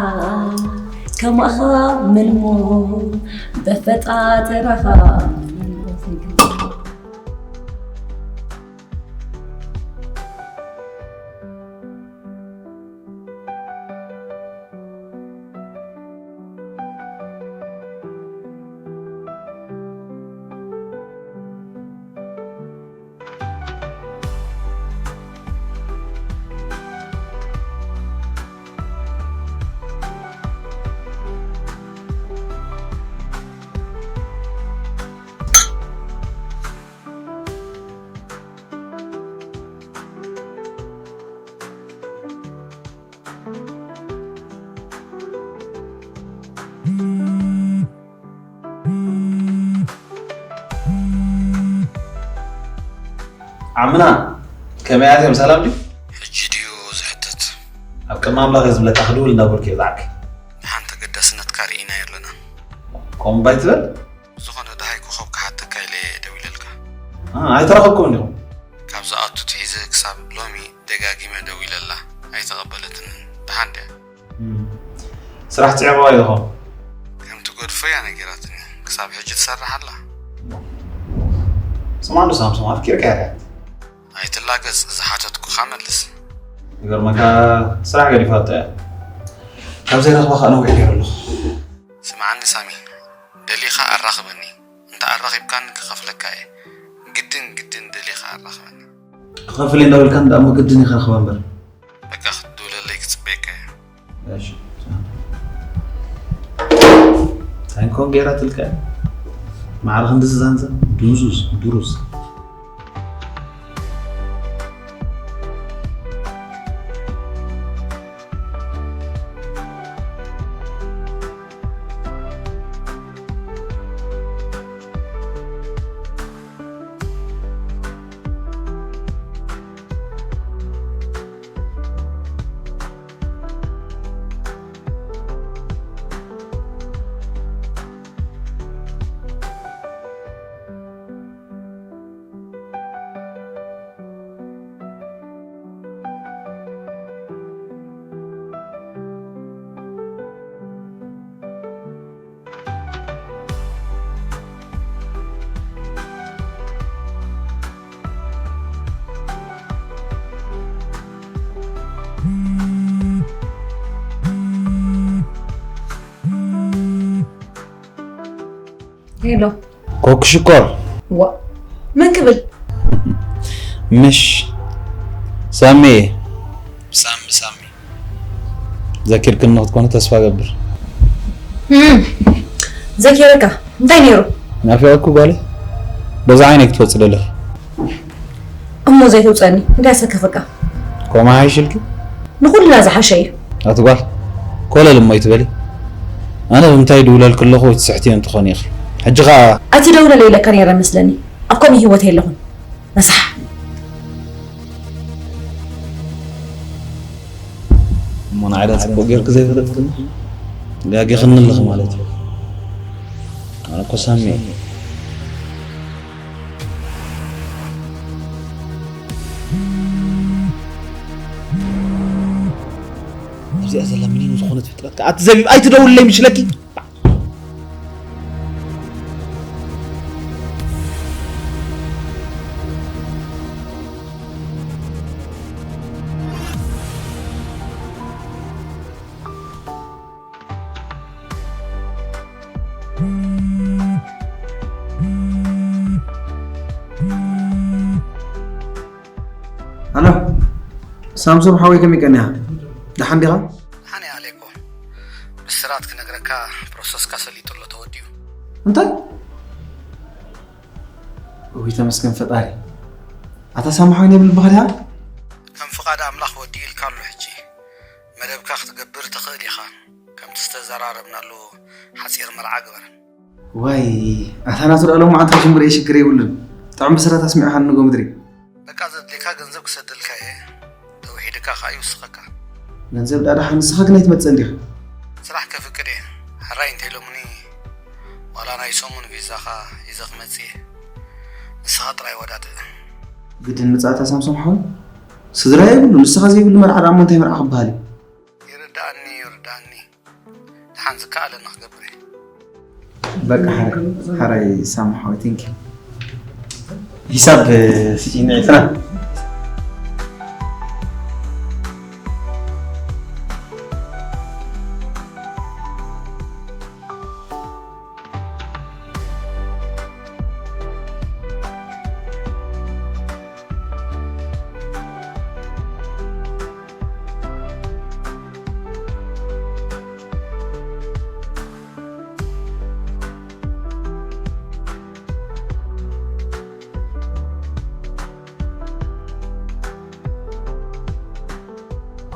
ከማኻ መንሞ በፈጣጠራኻ። ዓምና፣ ከመይ ኣትዮም? ሰላም ድዩ? ሕጂ ድዩ ዝሕተት? ኣብ ቅድሚ ኣምላኽ እየ ዝብለካ፣ ክድውል እንዳበልኩ እየ ዝዓክ። ንሓንቲ ኣገዳስነትካ ርኢናዮ ኣለና። ከምኡ እምባ ኣይትበል። ብዝኾነ ደሃይ ኮኸብ ክሓተካ ኢለ እየ ደዊለልካ። ኣ፣ ኣይተራኸብኩም እንዲኹም? ካብ ዝኣቱ ትሒዘ ክሳብ ሎሚ ደጋጊመ ደዊለላ ኣይተቐበለትንን። ደሓን ድያ? እም። ስራሕ ጽዒቕዋ ኢኹም? ከም ትገድፎ እያ ነጊራትኒ። ክሳብ ሕጂ ትሰርሕ ኣላ። ስማዕ ዶ ሳምሶም፣ ኣፍቂርካ እያ። ኣይትላገጽ፣ ዝሓተትኩኻ መልስ። ይገርመካ፣ ስራሕ ገዲፋቶ እያ። ካብ ዘይረኽባ ከኣ ነዊሕ ገይሩ ኣለኹ። ስምዓኒ ሳሚ፣ ደሊኻ ኣራኽበኒ። እንተ ኣራኺብካኒ ክኸፍለካ እየ። ግድን፣ ግድን ደሊኻ ኣራኽበኒ። ክኸፍል እየ እንዳበልካኒ ደኣ እሞ ግድን እየ ክረኽባ እምበር። በቃ ክትድውለለይ ክጽበየካ እየ። እሺ። እንታይ ኮን ገይራትልካ እያ? ማዕረ ክንድዚ ዛንዛ? ድንዙዝ፣ ድሩዝ። ሄሎ። ኮክ ሽኮር። ዋ፣ መን ክብል? ምሽ ሳሚ። ሳሚ ሳሚ። ዘኪርክኒ ክትኮነ ተስፋ ገብር። እም፣ ዘኪረካ እንታይ ነይሩ? ናፊቐኩ ጓለይ። በዛ ዓይነይ ክትወፂ ደለኺ። እሞ ዘይተውፀኒ እንታይ ኣሰከፈካ? ኮማ ሓይሽልኪ። ንኹልና ዝሓሸ እዩ። ኣቲ ጓል ኮለል እሞ ይትበሊ። ኣነ ብምንታይ ድውለልክ ኣለኹ ወይ ትስሕትዮ እንትኾን ኢኺ። ሕጂ ኸኣ ኣቲ ደውለለ ኢለካ ነይረ መስለኒ። ኣብ ከምኡ ህይወት የለኹን። ረሳሕ። እሞ ንዓይ ዳ ጽቡቕ ጌርክ ዘይፈለጥክኒ? ጋጊኽኒ ኣለኺ ማለት እዩ። ኣነ እኮ ሳሚ እየ። ኣብዚኣ ዘላ ሚኒኑ ዝኾነት ፍጥረት ከኣ ኣቲ ዘቢብ ኣይትደውልለይ ምሽለኪ። ኣሎ ሳምሶም ሓወይ፣ ከመይ ቀኒኻ? ደሓን ዲኻ? ደሓን እየ ኣሌኮ። ብስራት ክነግረካ ፕሮሰስካ ሰሊጡ ኣሎ፣ ተወዲኡ። እንታይ? ውይ ተመስገን ፈጣሪ። ኣታ ሳሚ ሓወይ፣ ናይ ብልብኻ ዲኻ? ከም ፍቓድ ኣምላኽ ወዲኡ ኢልካ ኣሎ። ሕጂ መደብካ ክትገብር ትኽእል ኢኻ። ከምቲ ዝተዘራረብናሉ ሓጺር መርዓ ግበር። ዋይ ኣታ ናቱ ደኣ ሎማዓንቲ ክጅምር እየ ሽግር የብሉን። ጥዑም ብስራት ኣስሚዕኻኒ ንጎ ምድሪ። በቃ ዘድልየካ ገንዘብ ክሰደልካ እየ። ተውሒድካ ከኣ ይውስኸካ። ገንዘብ ደኣ ደሓን ንስኻ ግን ኣይትመጽእን ዲኻ? ስራሕ ከፍቅድ እየ። ሕራይ እንተኢሎምኒ ዋላ ናይ ሰሙን ቪዛኻ ሒዘ ክመጽእ እየ። ንስኻ ጥራይ ወዳድእ። ግድን ምጽኣታ ሳምሶም ሓወይ? ስድራ የብሉ ንስኻ ዘይብሉ መርዓ ደኣ እሞ እንታይ መርዓ ክበሃል እዩ? ይርድኣኒ ይርድኣኒ። ደሓን ዝከኣለኒ ክገብር እየ። በቃ ሓራይ ሓራይ ሳሙ ሓወይ ቴንኪ። ሂሳብ ስጪኒ ዕስራ።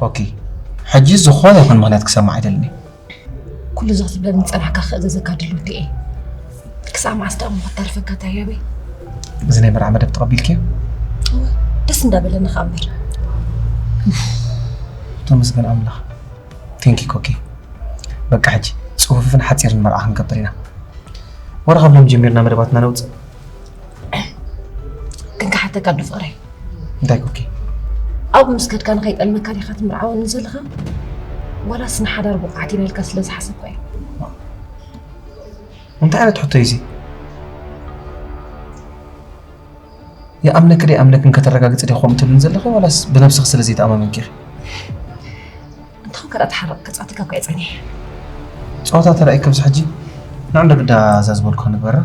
ኦኬ፣ ሕጂ ዝኾነ ይኹን ምኽንያት ክሰምዕ ኣይደልን እየ። ኩሉ እዚ ክትብለኒ ዝጸናሕካ ክእዘዘካ ድልውቲ እየ። ክሳብ መዓስ ደኣ እሞ ክተርፈካ ታያበይ? እዚ ናይ መርዓ መደብ ተቐቢልክዮ? ደስ እንዳበለኒ ከኣ እምበር። ተመስገን ኣምላኽ። ቴንኪ ኮኪ። በቃ ሕጂ ጽፉፍን ሓጺርን መርዓ ክንገብር ኢና። ወረ ካብ ሎም ጀሚርና መደባትና ነውጽእ። ግን ክሓተካ ዶ ፍቕረይ? እንታይ ኮኪ? ኣብኡ ምስ ከድካ ንኸይጠልመካ ዲኻ ትምርዓወኒ ዘለኻ? ዋላስ ንሓዳር ብቑዓት ኢና ኢልካ ስለ ዝሓሰብካ እዩ? እንታይ ዓይነት ሕቶ እዩ እዚ? ይኣምነኪ ደይኣምነክን ከተረጋግጺ ዲኺ ከምኡ ትብልኒ ዘለኺ ዋላስ ብነብስኺ ስለ ዘይተኣማመንኪ ኢኺ? እንተኾንካ ደኣ ተሓረቕ፣ ከጻወተካ እኮ እየ ጸኒሐ። ጸወታ ተራእይኪ ኣብዚ ሕጂ ንዕንዶ ግዳ እዛ ዝበልኩኺ ንግበራ።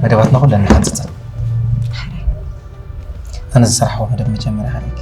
መደባትና ኩለን ንሓንጽጸን። ኣነ ዝሰራሕዎ መደብ መጀመርያ ከርእየኪ።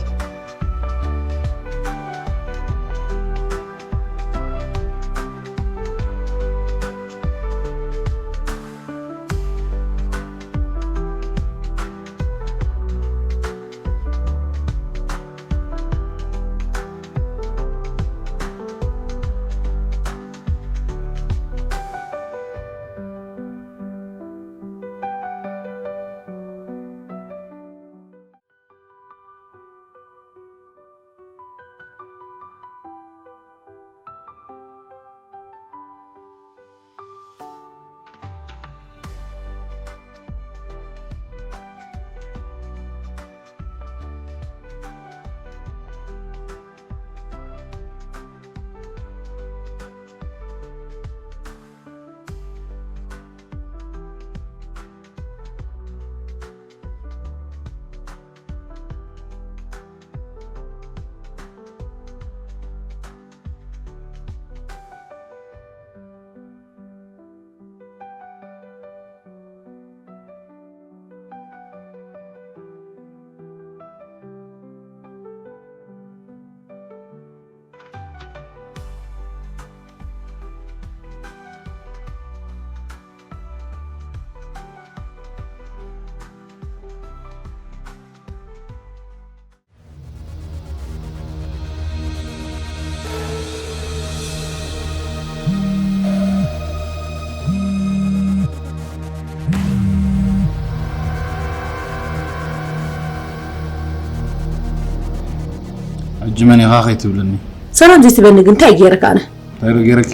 ሕጂ መን ኢኻ ከይትብልኒ። ሰላም ዘይትበኒ ግን እንታይ ገይረካ ኣነ? እንታይ ዶ ገይረኪ?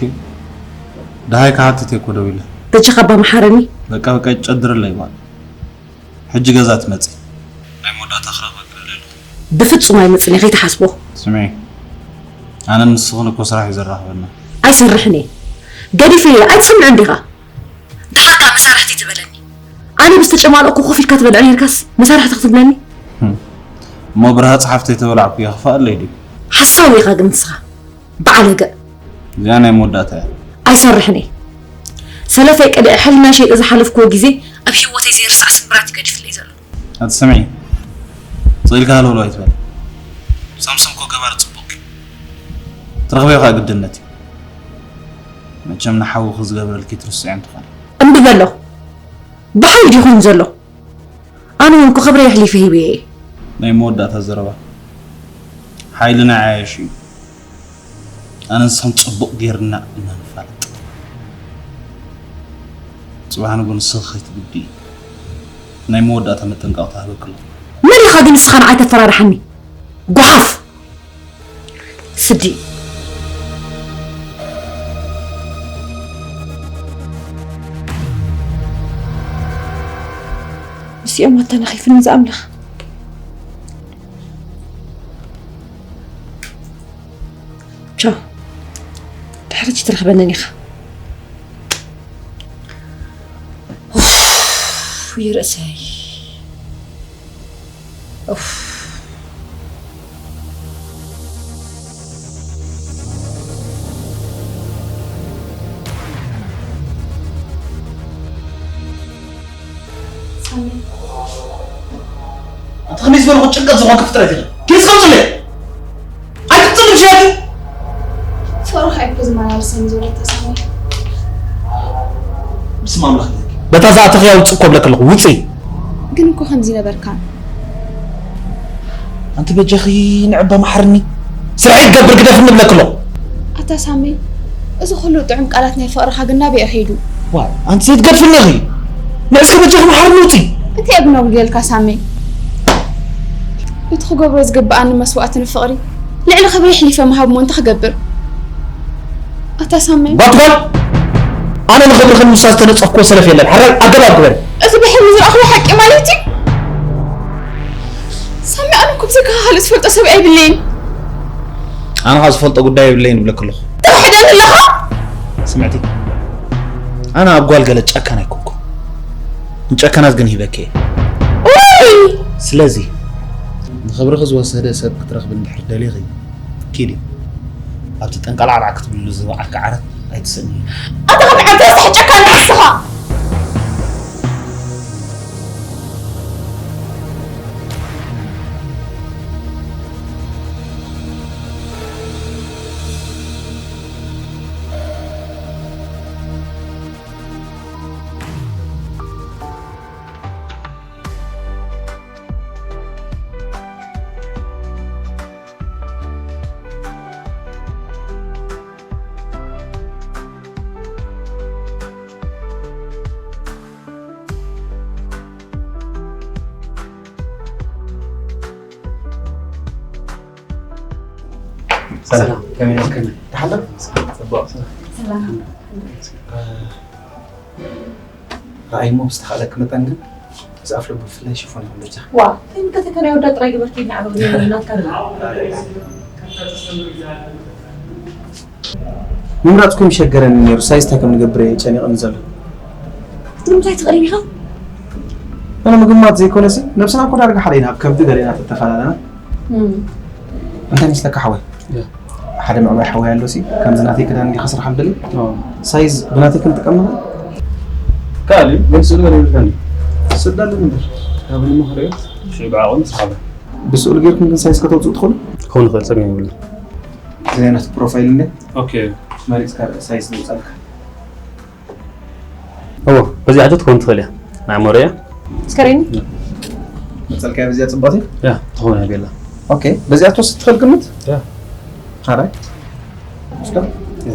ደሃይ ክሓትት እየ እኮ ደው ኢለ። በጃኻ ኣባ መሓረኒ። በቃ በቃ ጨድርለይ በል። ሕጂ ገዛ ትመጺ። ናይ መወዳእታ ክረኽበኪ ደልየ ኣለኹ። ብፍጹም ኣይመጽእን እየ ከይትሓስቦ። ስምዒ ኣነን ንስኽን እኮ ስራሕ እዩ ዘራኽበና። ኣይሰርሕን እየ። ገዲፈዮ ኣይትሰምዕን ዲኻ? ደሓር ከኣ መሳርሕቲ ትበለኒ። ኣነ ብዝተጨማለቕኩ ኮፍ ኢልካ ትበልዕ ነርካስ መሳርሕቲ ክትብለኒ? እሞ ብርሃ ጸሓፍተይ ተበላዕኩ የኽፍኣለይ ድዩ? ሓሳዊ ኢኻ ግን ንስኻ። በዓል ገእ። እዚኣ ናይ መወዳእታ እያ። ኣይሰርሕን እየ። ሰለፈይ ቀዲዐ ሕልና ሸይጠ ዝሓለፍክዎ ግዜ ኣብ ህይወተይ ዘይርሳዕ ስምብራት እዩ ገዲፍለይ ዘሎ። ኣቲ ስምዒ፣ ስቕ ኢልካ ሃለውለው ኣይትበል። ሳምሶም እኮ ገባር ጽቡቕ እዩ። ትረኽበዮ ከኣ ግድነት እዩ። መቸም ንሓውኺ ዝገበረልኪ ትርስዕዮ እንትኾኒ። እምቢ በሎ። ብሓይሊ ድዩ ኮይኑ ዘሎ? ኣነ እውን እኮ ክብረይ ኣሕሊፈ ሂበዮ እየ። ናይ መወዳእታ ዘረባ። ሓይልና ይዓያሽ እዩ። ኣነ ንስኽን ጽቡቕ ጌርና ኢና ንፋለጥ። ጽባሕ ንግሆ ንስኺ ከይትጉድኢ ናይ መወዳእታ መጠንቀቕታ እህበኪ ኣለኹ። መን ኢኻ ግን ንስኻ ንዓይ ተፈራርሓኒ? ጓሓፍ! ስዲ። ምስኦም ኣተናኺፍኒ ዝኣምላኽ። ቻው። ድሕሪ ሕጂ ትረኽበንን ኢኻ። ኡፍ፣ ይርእሰይ። ኡፍ። ኣንቲ ከመይ ዝበልኹ ጭንቀት ዝኾንኪ ፍጥረት ኢኺ። ኪድ ዝኸምፅለይ። ኣይትፅልምሽ ያቲ። ፍቕርኻ እኮ ዝመላለሰኒ ዘሎ ተሳሚ። ብስም ኣምላኽ ነኪ። በታ ዝኣተኽያ ውፅእ እኮ ብለኪ ኣለኹ። ውፅኢ። ግን እኮ ከምዚ ነበርካን። ኣንቲ በጃኺ ንዕባ መሓርኒ። ስራሕ ይገብር ግደፍኒ ብለኪ ኣለኹ። ኣታ ሳሚ፣ እዚ ኩሉ ጥዑም ቃላት ናይ ፍቕርኻ ግን ናበይ ከይዱ? ዋይ ኣንቲ ዘይትገድፍኒ ኢኺ። ንዕስኪ በጃኺ መሓርኒ ውፂ። እንታይ እየ ግን ኣጉዲለልካ ሳሚ? እቲ ክገብሮ ዝግብኣኒ መስዋእቲ ንፍቕሪ ልዕሊ ክብሪ ኣሕሊፈ ምሃብ እሞ እንታይ ክገብር? ኣታ ሳሚ። ባትኳል! ኣነ ንኽብርኽን ምሳን ዝተነጸፍክዎ ሰለፍ የለን። ሕራይ ኣገባብ ግበሪ። እዚ ብሕልሚ ዝረኣኽዎ ሓቂ ማለት እዩ? ሳሚ ኣነ እኮ ብዘይካ ካልእ ዝፈልጦ ሰብ የብለይን። ኣነ ኸኣ ዝፈልጦ ጉዳይ የብለይን እብለኪ ኣለኹ። ትኽሕደኒ ኣለኻ? ስምዕቲ፣ ኣነ ኣብ ጓል ገለ ጨካን ኣይኮንኩን። ንጨካናት ግን ሂበኪ እየ። ውይ! ስለዚ ንኽብርኺ ዝወሰደ ሰብ ክትረኽቢ እንድሕር ደሊኺ ኪዲ። ኣብቲ ጠንቀላዕላዕ ክትብልሉ ዝበቓዕኪ ዓራት ኣይትስእንዮ። ኣታ ከም ዓዲ ረሳሕ ጨካን ንስኻ! ሰላም፣ ከመይ ነርክን? ተሓለፍ? ጽቡቕ። ሰላም። እ፣ ረኣይሞ ብዝተኻእለኪ መጠን ግን እዚ ኣፍልቡ ብፍላይ ሽፎን ይኹን በጃ። ዋ፣ እንታይ ምከተከ ናይ ወዳ ጥራይ ግበርኪ፣ ንዓበ ናትካ ዶ? ምምራጽኩም ይሸገረኒ ነይሩ፣ ሳይዝ እንታይ ከም ንገብር እየ ጨኒቕኒ ዘሎ። ክትብል እንታይ ትኽእል ኢኻ? ኣነ ምግማት ዘይኮነሲ፣ ነብስና እኮ ዳርጋ ሓደ ኢና፣ ኣብ ከብዲ ገለ ኢና ተተፈላለና። እም። እንታይ መስለካ ሓወይ? ያ። ሓደ ምዕባይ ሓወይ ኣሎ ሲ፣ ከምዚ ናተይ ክዳን እንዲኻ ስራሕ ኣልደሊ። ኦ። ሳይዝ ብናተይ ክንጥቀም ንኽእል? ካልእ ግን ስእሊ ገለ ይብልካኒ። ስእሊ ኣለኒ እምበር። ካብ ንመኽረዮ። ሽዑ ብዓቕሚ ስሓበ። ብስእሊ ጌርኩም ግን ሳይዝ ከተውፅኡ ትኽእሉ? ክኸውን ይኽእል፣ ጸገም የብሉን። እዚ ዓይነት ፕሮፋይል እንደ ኦኬ። መሪጽካ ሳይዝ ነውጻልካ። እዎ፣ በዚኣ ሕጂ ትኸውን ትኽእል እያ። ናይ ኣሞረ እያ። እስከ ርኢኒ። መጸልካያ በዚኣ ጽብቕቲ? ያ፣ ትኸውን እያ ቤላ። ኦኬ፣ በዚኣ ትወስድ ትኽእል ግምት? ያ። ሓራይ። እስከ። ያ።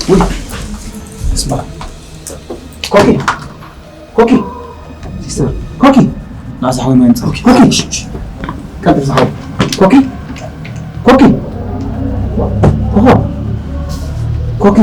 ውይ። እስማ። ኮኪ። ኮኪ። ሲስተር። ኮኪ። ና፣ ዝሓወይ ማይ ምጻ። ኮኪ። ኮኪ። ሽሽ። ቀጥታ ዝሓወይ። ኮኪ። ኮኪ! ኦሆ! ኮኪ!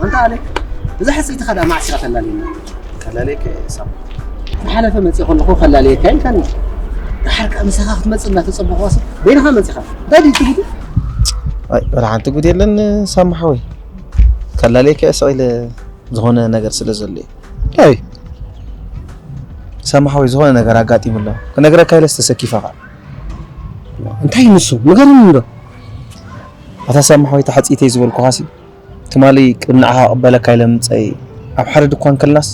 ኣንታ ኣሌክ፣ እዛ ሕጽይቲ ከዳ ማዕስራ ከላልየና። ከላልየካ እየ ሳም። ዝሓለፈ መጽእ ከለኹ ከላልየካ ኢልካኒ። ደሓር ከኣ ምሳኻ ክትመጽእ እናተጸበኹ ኣስ-፣ በይንኻ መጺኻ። እንታይ ድዩ እቲ ጉዱ? ኣይ፣ ወላ ሓንቲ ጉድ የለን ሳም ሓወይ። ከላልየካ እየ ስቕ ኢለ ዝኾነ ነገር ስለ ዘሎ እዩ። እንታይ? ሳም ሓወይ፣ ዝኾነ ነገር ኣጋጢሙ ኣሎ። ክነግረካ ኢለስ ተሰኪፈ ኸኣ። እንታይ ንሱ? ንገረኒ እንዶ። ኣታ ሳም ሓወይ፣ እታ ሕጽይተይ ዝበልኩኻሲ ትማሊ ቅድሚ ንዓኻ ክቕበለካ ኢለ ምምጸይ ኣብ ሓደ ድኳን ከለናስ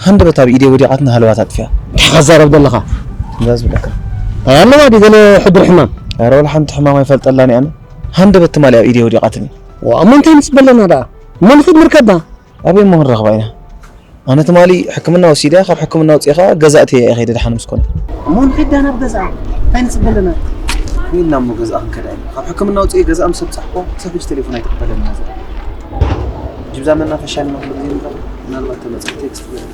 ሃንደበት ኣብ ኢደይ ወዲቓትና ሃለዋት ኣጥፊኣ። እንታይ ኸዛረብ ዘለኻ? እዛ ዝብለካ። እንታይ ኣለዋ ድዩ ገለ ሕዱር ሕማም? ኧረ ወላ ሓንቲ ሕማም ኣይፈልጠላን እየ ኣነ። ሃንደበት ትማሊ ኣብ ኢደይ ወዲቓትኒ። ዋ፣ እሞ እንታይ ንጽበ ኣለና ደኣ? እሞ ንኺድ ንርከባ። ኣበይ እሞ ክንረኽባ ኢና? ኣነ ትማሊ ሕክምና ወሲደ፣ ካብ ሕክምና ኣውጺኤ ኸኣ ገዛ ኣእትየያ እየ ከይደ ደሓን ምስ ኮነ። እሞ ንኺድ ዳኣ ናብ ገዛ። እንታይ ንጽበ ኣለና? ወይና እሞ ገዛ ክንከዳ ኢና። ካብ ሕክምና ኣውጺኤ ገዛ ምስ ኣብጻሕኩ፣ ክሳብ ሕጂ ቴሌፎን ኣይትቕበለኒ እያ ዘላ። ጅብዛ መናፈሻ ድማ ኩሉ ግዜ ንረኽብ። ምናልባት ተመጺኡ ቴክስት ገይሩ።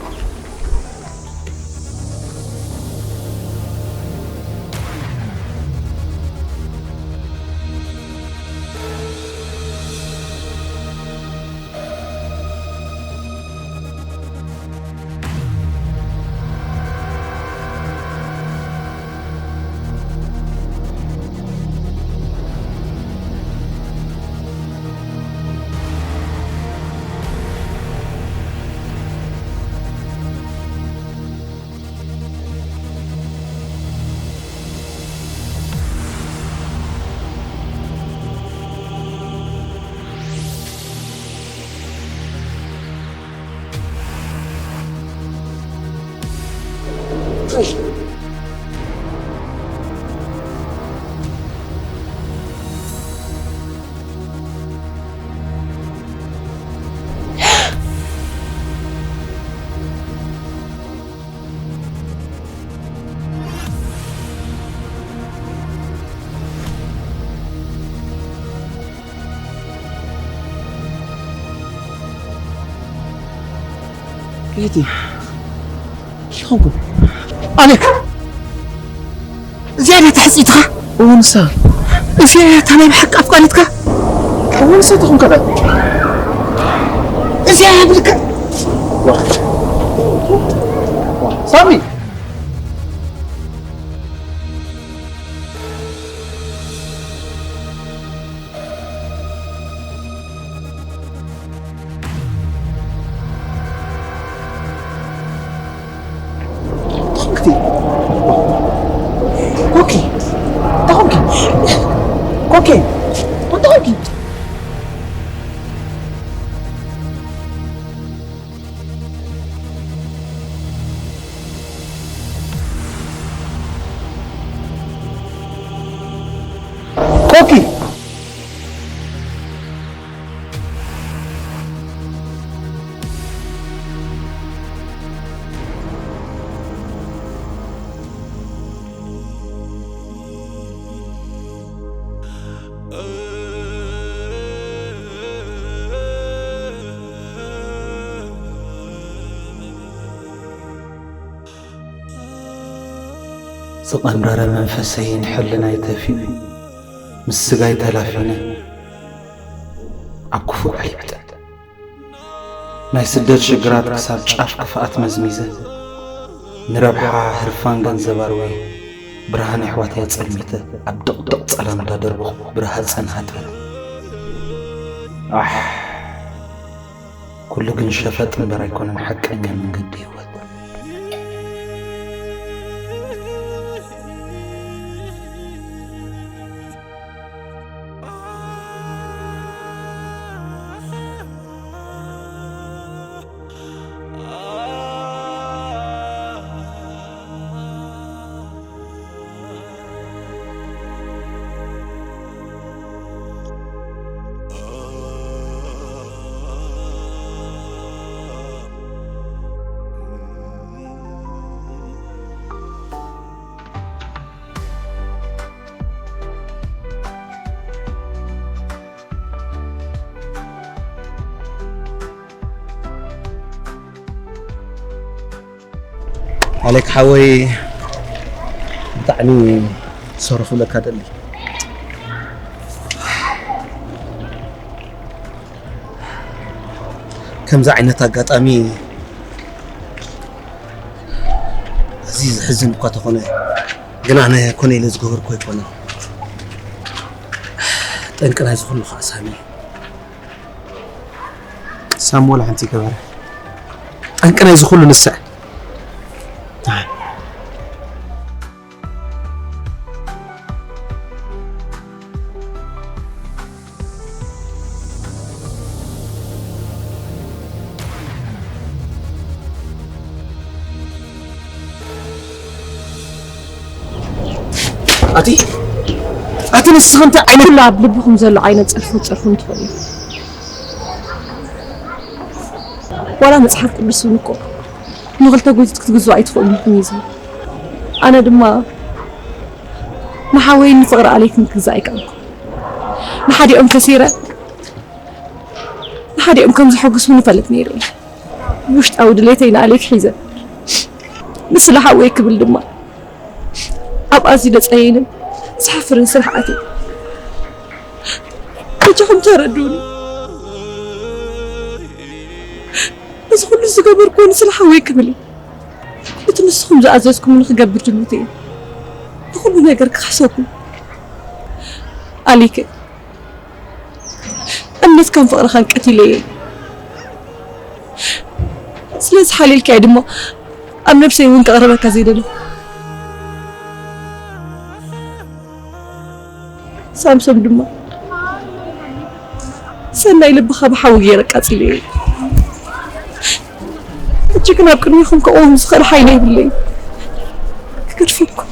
ቤቲ፣ እንታይ ኾንኩም? ኣሌክ፣ እዚኣ ድያ ተሕጺትካ? እውን ንሳ። እዚኣ እያ እታ ናይ ብሓቂ ኣፍቃሪትካ? እውን ንሳ ትኹን ከላ። እዚኣ እያ ብልካ። ሳሚ! እንታይ ኾንኪ? ኮኪ፣ እንታይ ኾንኪ? ኮኪ፣ እንታይ ኾንኪ? ኮኪ! ዝቐንደረ መንፈሰይን ሕልናይ ተፊኡ፣ ምስ ስጋይ ተላፊነ፣ ኣብ ክፉእ ኣይብጠ። ናይ ስደት ሽግራት ክሳብ ጫፍ ክፍኣት መዝሚዘ፣ ንረብሓ ህርፋን ገንዘብ ኣርውየ፣ ብርሃን ኣሕዋተይ ኣጸልሚተ፣ ኣብ ድቕድቕ ጸላም እንዳደርበኹ ብረሃጽ ጸንሃ ጥረ። ኣሕ፣ ኩሉ ግን ሸፈጥ እምበር ኣይኮነን ሓቀኛ መንገዲ ህይወት። ኣሌክ ሓወይ፣ ብጣዕሚ ሶሪ ክብለካ ደሊ። ከምዚ ዓይነት ኣጋጣሚ፣ እዚ ዝሕዝን እኳ ተኾነ፣ ግን ኣነ ኮነ ኢለ ዝገበርኩ ኣይኮነን። ጠንቂ ናይዚ ኩሉ ከዓ ሳሚ። ሳሚ ወላ ሓንቲ ይገበረ። ጠንቂ ናይዚ ኩሉ ንሳ። ኣቲ፣ ኣቲ ንስኺ እንታይ ዓይነት ኩሉ ኣብ ልብኹም ዘሎ ዓይነት ጽርፉ ጽርፉ እንትኾን እዩ። ዋላ መጽሓፍ ቅዱስ እውን እኮ ንኽልተ ጎይቶት ክትግዝኡ ኣይትኽእሉን ኢኹም እዩ ዝብል። ኣነ ድማ ንሓወይን ንፍቕሪ ኣሌክን ክግዛእ ኣይከኣልኩ። ንሓዲኦም ከሲረ፣ ንሓዲኦም ከም ዘሐጉስኒ ይፈልጥ ነይረ እየ። ውሽጣዊ ድሌተይ ንኣሌክ ሒዘ፣ ንስለ ሓወይ ክብል ድማ ኣብ ኣዝዩ ዘጸይንን ዘሕፍርን ስራሕ ኣትየ። በጃኹም ተረድኡኒ። እዚ ኩሉ ዝገበርኩዎ ንስለ ሓወይ ክብል እዩ። እቲ ንስኹም ዝኣዘዝኩምኒ ክገብር ድሉት እየ። ብኹሉ ነገር ክኽሕሰኩም። ኣሊከ፣ እምነትካን ፍቕርኻን ቀቲለዮ እየ። ስለዚ ሓሊልካዮ ድማ ኣብ ነብሰይ እውን ከቕርበካ ዘይደለኹ። ሳምሶም ድማ ሰናይ ልብኻ ብሓዊ ገይረ ኣቃጺለዮ። ሕጂ ግን ኣብ ቅድሚኹም ክቐውም ዝኽእል ሓይሊ የብለይን። ክገድፈኩም፣